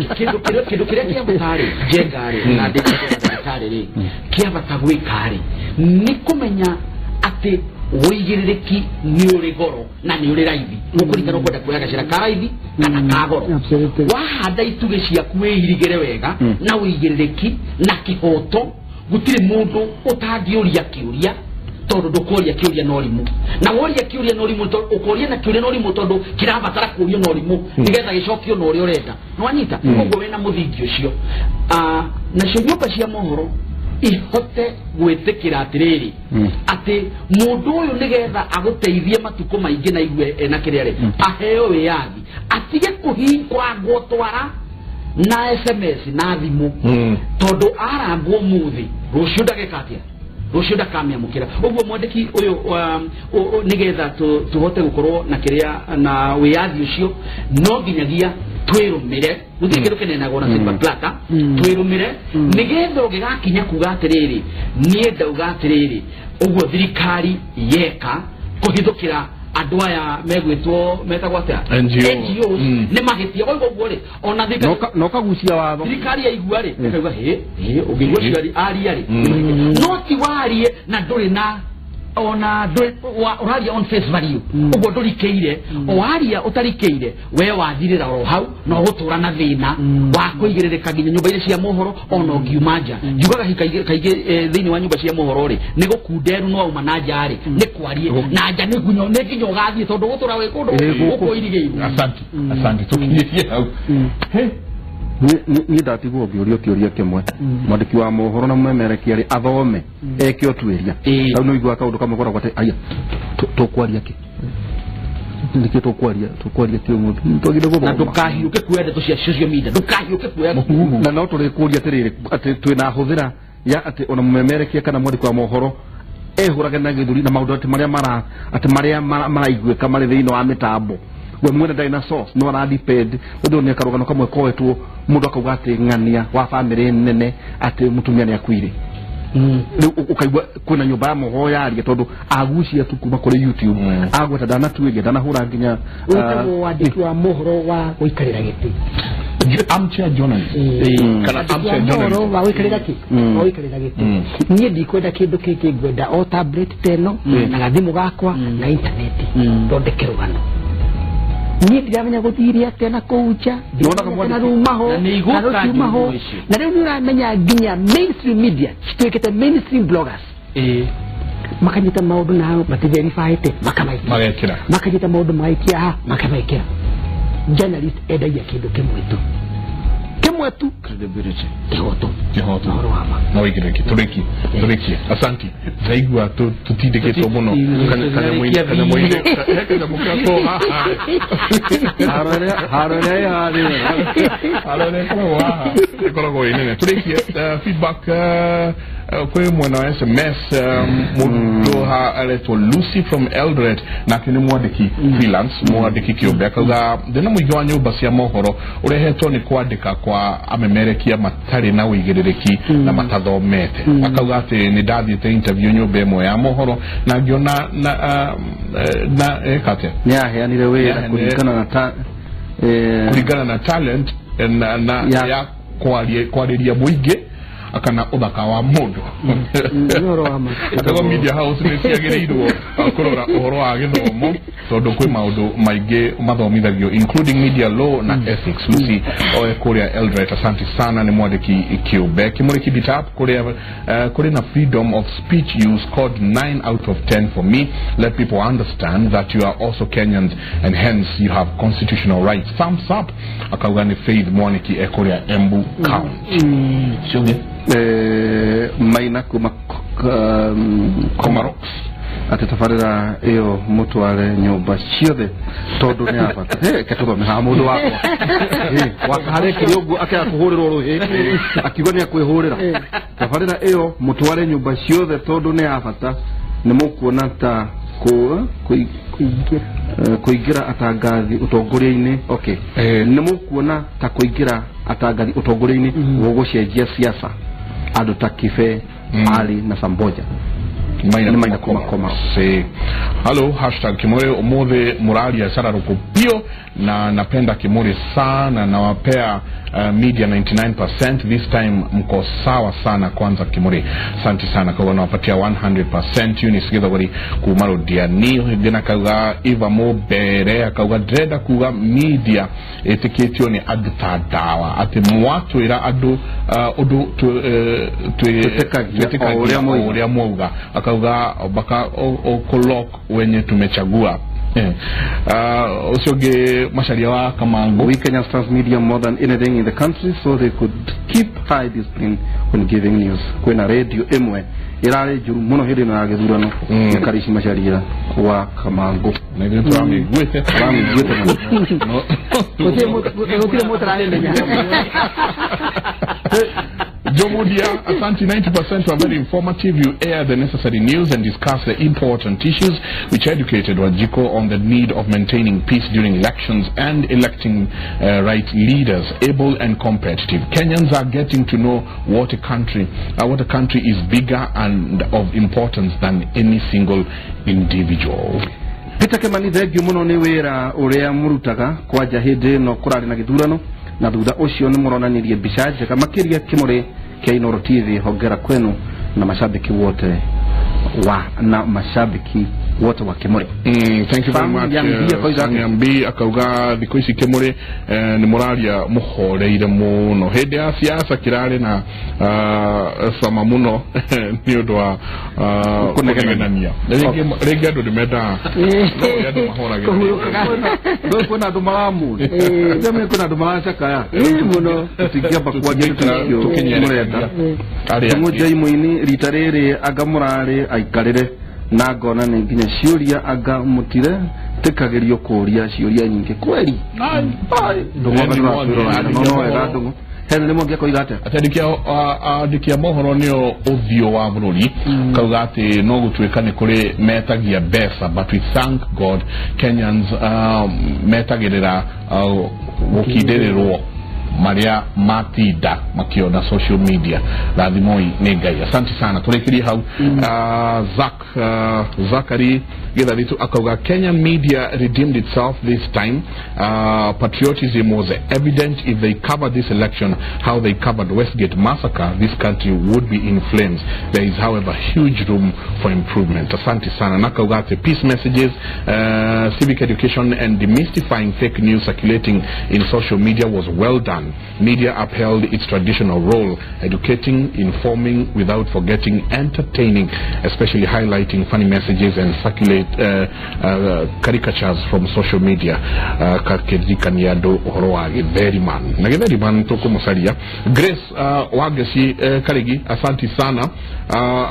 Kĩndũ kĩrĩa kĩa bata rĩ njenga rĩ na ndagĩtarĩ rĩ kĩa bata gwĩka rĩ nĩ kũmenya atĩ ũigĩrĩrĩki nĩ ũrĩ goro na nĩ ũrĩ raithi. Ũkũringana ũkwenda kuoya gacĩra ka raithi kana ka goro. Wahanda itugĩ ciaku wĩirigĩre wega na ũigĩrĩrĩki na kĩhoto gũtirĩ mũndũ ũtangĩũria kĩũria tondũ ndũkoria kĩũria na ũrimũ. Na woria kĩũria na ũrimũ tondũ ũkoria na kĩũria na ũrimũ tondũ kĩrabatara kũrio na ũrimũ nĩgetha gĩcokio na ũrĩa ũrenda. Nĩwanyita? Koguo wĩna mũthingi ũcio. Nacio nyũmba cia mohoro ihote gwĩtĩkĩra atĩrĩrĩ atĩ mũndũ ũyũ nĩgetha agũteithie matukũ maingĩ na igue ena kĩrĩa rĩ aheo wĩyathi atige kũrangwo twara na SMS na thimũ tondũ arangwo mũthĩ rũciũ ndageka atĩa rũciũ ndakamĩamũkĩra. Ũguo mwandĩki ũyũ nĩgetha tũhote gũkorwo na kĩrĩa na wĩyathi ũcio no nginyagia twĩrũmĩre gũtirĩ kĩndũ kĩnenagwo na silver platter twĩrũmĩre nĩgetha ũngĩgakinya kuga atĩrĩrĩ niĩ ndauga atĩrĩrĩ ũguo thirikari yeka kũhithũkĩra andũ aya megwĩtwo metagwo atĩa NGOs nĩ mahĩtia koguo ũguo rĩ ona thirikari no kagucia watho thirikari yaigua rĩ ĩkauga hĩ ũngĩigua ciari aria rĩ no ti warie na ndũrĩ na ona ũraria on face value ũguo ndũrikĩire waria ũtarikĩire we wathirĩra oro hau na ũgũtũra na thĩna wa kũigĩrĩrĩka nginya nyũmba iria cia mohoro ona ũngiuma nja njugaga kaingĩ thĩinĩ wa nyũmba cia mohoro rĩ nĩ gũkunderu no wauma na nja rĩ nĩ kwarie na nja nĩ nginya ũgathiĩ tondũ ũgũtũra wĩ kũndũ gũkũirigĩirwo. Asante asante tukinyĩrie hau. Niĩ ndatigwo ngĩũrio kĩũria kĩmwe mwandĩki wa mohoro na mũmemerekia rĩ athome eke ũtuĩria hau nĩ ũiguaga kaũndũ kamwe koragwo atĩ aya tũkwaria kĩ nĩkĩ tũkwaria kĩ ũmũthĩ twagĩrĩire gũthoma na ndũkahiũke kuoya ndeto cia social media ndũkahiũke kuoya na no tũrĩkũria atĩrĩrĩ atĩ twĩna hũthĩra ya atĩ ona mũmemerekia kana mwandĩki wa mohoro ehũrage na gĩthũri na maũndũ atĩ marĩa maraiguĩka marĩ thĩinĩ wa mĩtambo we mwene ndarĩ na source no ara depend ũndũ nĩ karũgano kamwe koetwo mũndũ akauga atĩ ng'ania wa family nene atĩ mũtumia nĩ akuire rĩu ũkaigua kwĩna nyũmba ya mohoro yaria tondũ agucia tu kuma kũrĩ YouTube agweta ndanatuĩria ndanahũra nginya wĩtagwo wandĩki wa mohoro wa gũikarĩra gĩtĩ armchair journalist kana armchair journalist wa gũikarĩra kĩ wa gũikarĩra gĩtĩ niĩ ndikwenda kĩndũ kĩngĩ ngwenda o tablet ta ĩno na gathimũ gakwa na intaneti thondeke rũgano niĩ ndiramenya gũthiire atĩa na kũu nja na rumaho na rũciumaho na rĩu nĩ ũramenya nginya mainstream media cituĩkĩte mainstream bloggers makanyita maũndũ nao mativerifyĩte makamaikia makanyita maũndũ magaikia ha makamaikĩra. Journalist endagia kĩndũ kĩmwe tu credibility kĩhoto ũhoro wa ma no wĩigĩrĩrĩki tũrĩkie asanti ndaigua tũtindĩkĩtwo mũno kanyamũ-inĩ kanyamũ gako haha haro ĩrĩa ĩkoragwo haha ĩkoragwo ĩ nene. Tũrĩkie feedback kwĩ mwena wa SMS mũndũ ha aretwo Lucy from Eldoret nake nĩ mwandĩki freelance mwandĩki kĩũmbe akauga thĩna mũingĩ wa nyũmba cia mohoro ũrehetwo nĩ kwandĩka kwa amemerekia matarĩ na ũigĩrĩrĩki na matathomete. Akauga atĩ nĩ ndathiĩte interview nyũmba ĩmwe ya mohoro na ngĩona na ĩka nĩ aheanire wĩra kũringana na talent na ya kwarĩria mũingĩ akana ũthaka wa mũndũ. Atego media house nĩ ciagĩrĩirwo kũrora ũhoro wa gĩthomo tondũ kwĩ maũndũ maingĩ mathomithagio including media law na ethics. Lucy oe kũrĩa Eldoret, asante sana, nĩ mwandĩki kĩũmbe. Kĩmũrĩki Bitap kũrĩa kũrĩ na freedom of speech, you scored 9 out of 10 for me. Let people understand that you are also Kenyans and hence you have constitutional rights. Thumbs up. Akauga nĩ Faith Mwaniki e kũrĩa Embu County. Maina kuma Komarock atĩ tabarĩra ĩyo mũtware nyũmba ciothe tondũ nĩ ya bata. Reke tũthome haha mũndũ wakwa wakaharekire ũguo akĩaga kũhũrĩrwo rũhĩ akiuga nĩ akwĩhũrĩra. Tabarĩra ĩyo mũtware nyũmba ciothe tondũ nĩ ya bata nĩ mũkuona ta kũingĩra atangathi ũtongoria-inĩ. Okay, nĩ mũkuona ta kũingĩra atangathi ũtongoria-inĩ gũgũcenjia siasa andũ ta Kibe Ali na Samboja. Maina kuma koma. Hello hashtag Kimore umuthi muraria sararuko pio na napenda Kimore sana nawapea media 99% this time mko sawa sana. Kwanza Kimore asante sana kwa nawapatia 100% Eunice Githogori kuma Rudiani ngina kauga Eva Mobere akauga dreda kuga media etiketio ni andu ta ndawa ati mwatwira andu undu twetekagia uria mwauga akauga baka okolok wenye tumechagua. Ucio ũngĩ Macharia wa Kamangu. We Kenya Stars media more than anything in the country so they could keep high discipline when giving news. Kwĩna radio ĩmwe ĩrarĩ njũru mũno hĩndĩ ĩno ya gĩthurano nĩ Karishi Macharia wa Kamangu. Na ithuĩ tũramĩiguĩte mũno. Gũtirĩ mũndũ ũramĩmenya. Jomudia, asante. 90% were very informative. You air the necessary news and discuss the important issues which educated Wajiko on the need of maintaining peace during elections and electing right leaders, able and competitive. Kenyans are getting to know what a country is bigger and of importance than any single individual. Peter Kimani thengiũ mũno nĩ wĩra ũrĩa mũrutaga kwanja hĩndĩ ĩno kũrarĩ na gĩthurano na thutha ũcio nĩ mũronanirie mbica njega makĩria kĩmũrĩ kĩa Inooro TV. Hongera kwenu na mashabiki wote wa na mashabiki wote wa Kimuri. Thank you very much. Nyambi akauga thikũ ici Kimuri nĩ mũraria mũhoreire mũno hĩndĩ ya siasa kirarĩ na sama mũno nĩ ũndũ wa kũnegenania. Rĩngĩ andũ nĩ mendaga andũ mahoragĩra kwĩna andũ maramuna kwĩna andũ maracakaya mũno tũtingĩamba kwanjia tũkĩmũrenda Mũnjai mũini rita rĩrĩ anga mũrarĩ aikarĩre na ngona nĩ nginya ciũria anga mũtire tĩkagĩrio kũria ciũria nyingĩ kweri hena nĩ mwangi akoiga atĩa atĩ andĩki a mohoro nĩo ũthiũ wa bũrũri kauga atĩ no gũtuĩka nĩ kũrĩ metagia mbeca but we thank God Kenyans metagĩrĩra gũkindĩrĩrwo maria matinda makiona social media. Rathimoi nĩ Ngai. Asante sana tũrĩkĩrie hau. Zachary Githaritu akauga Kenyan media redeemed itself this time. Patriotism was evident. If they covered this election how they covered Westgate massacre, this country would be in flames. There is however huge room for improvement. Asante sana. Nakauga ati peace messages, civic education and demystifying fake news circulating in social media was well done. Media upheld its traditional role, educating, informing without forgetting entertaining, especially highlighting funny messages and circulate caricatures from social media. Kakirikania andu uhoro wa githeriman na githeriman tukumucaria. Grace Wangeci Karigi, asanti sana.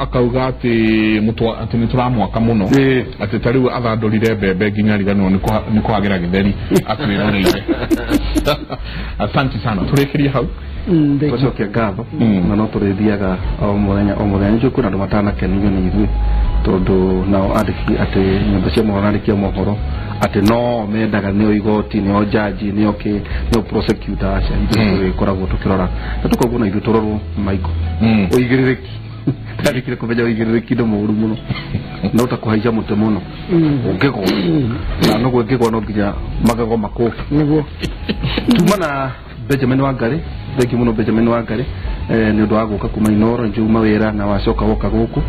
Akauga ati ati ni turamwaka muno ati ta riu athandurire mbembe nginya riganwo ni kuhagira githeri atwiroreire. Asante sana turikirie hau tũcokie ngatho na no tũrĩthiaga o mũthenya o mũthenya nĩnjũĩ kwĩna andũ matanakenio nĩ ithuĩ tondũ nao andĩki atĩ nyũmba cia mohoro andĩki a mohoro atĩ no mendaga nĩo igoti nĩo jaji nĩo kĩ nĩo prosecutor aca ithuĩ tũgĩkoragwo tũkĩrora na tũkoguo na ithuĩ tũrorwo maiko ũigĩrĩrĩki ndarĩkire kũmenya ũigĩrĩrĩki nĩ mũũru mũno no ta kũhaica mũtĩ mũno ũngĩgwa na noguo ĩngĩgwa no nginya magego makũke nĩguo. Tuma na Benjamin Wangari, thengiũ mũno Benjamin Wangari nĩ ũndũ wa gũka kuma Inooro njuma wĩra na wacoka woka gũkũ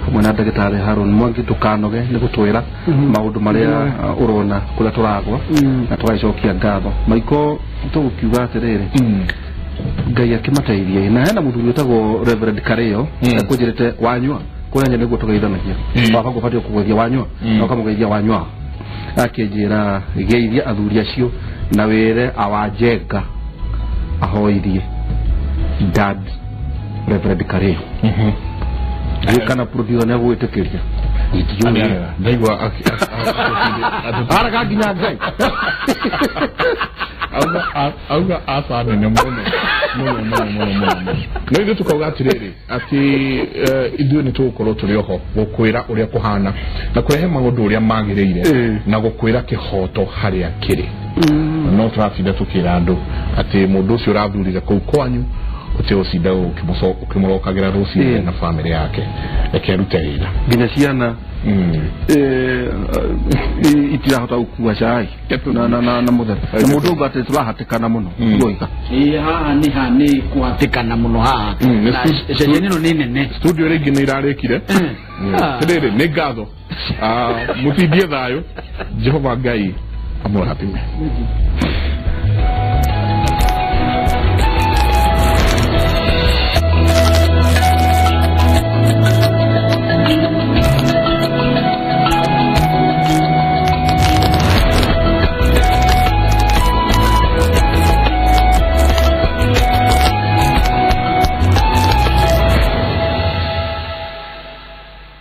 hamwe na ndagĩtarĩ Haron Mwangi ndũkanoge nĩ gũtwĩra maũndũ marĩa ũrona kũrĩa tũragwa na tũgagĩcokia ngatho. Maiko tũgũkiuga atĩrĩrĩ Ngai akĩmateithie na hena mũthuri wĩtagwo Reverend Kareo ekũnjĩrĩte wanyua kũrĩa nyene nĩguo tũgeithanagia baba ngũbatiĩ kũgeithia wanyua na ũkamũgeithia wanyua akĩnjĩra geithia athuri acio na wĩre awanjenga ahoirie dad Reverend Kareo kana producer nĩ agwĩtĩkĩria ndaigua araga nginya Ngai auga aca nene mũno mũno mũno mũno mũno. No ithuĩ tukauga atĩrĩrĩ atĩ ithuĩ nĩ tũgũkorwo tũrĩ oho gũkwĩra ũrĩa kũhana na kũrehe maũndũ ũrĩa magĩrĩire na gũkwĩra kĩhoto harĩa kĩrĩ. No tũratinda tũkĩra andũ atĩ mũndũ ũcio ũrathurire kũu kwanyu ũtĩ ũcinda ũkĩmũrokagĩra rũcinĩ na bamĩrĩ yake reke arute wĩra nginya ciana itirahota gũkua cai na mũthenya na mũndũ ũngĩ atĩ tũrahatĩkana mũno tuoiga haha nĩ ha nĩ kũhatĩkana mũno haha na ceceni ĩno nĩ nene studio rĩngĩ nĩ irarĩkire atĩrĩrĩ nĩ ngatho mũtindie thayũ Jehova Ngai amũrathime.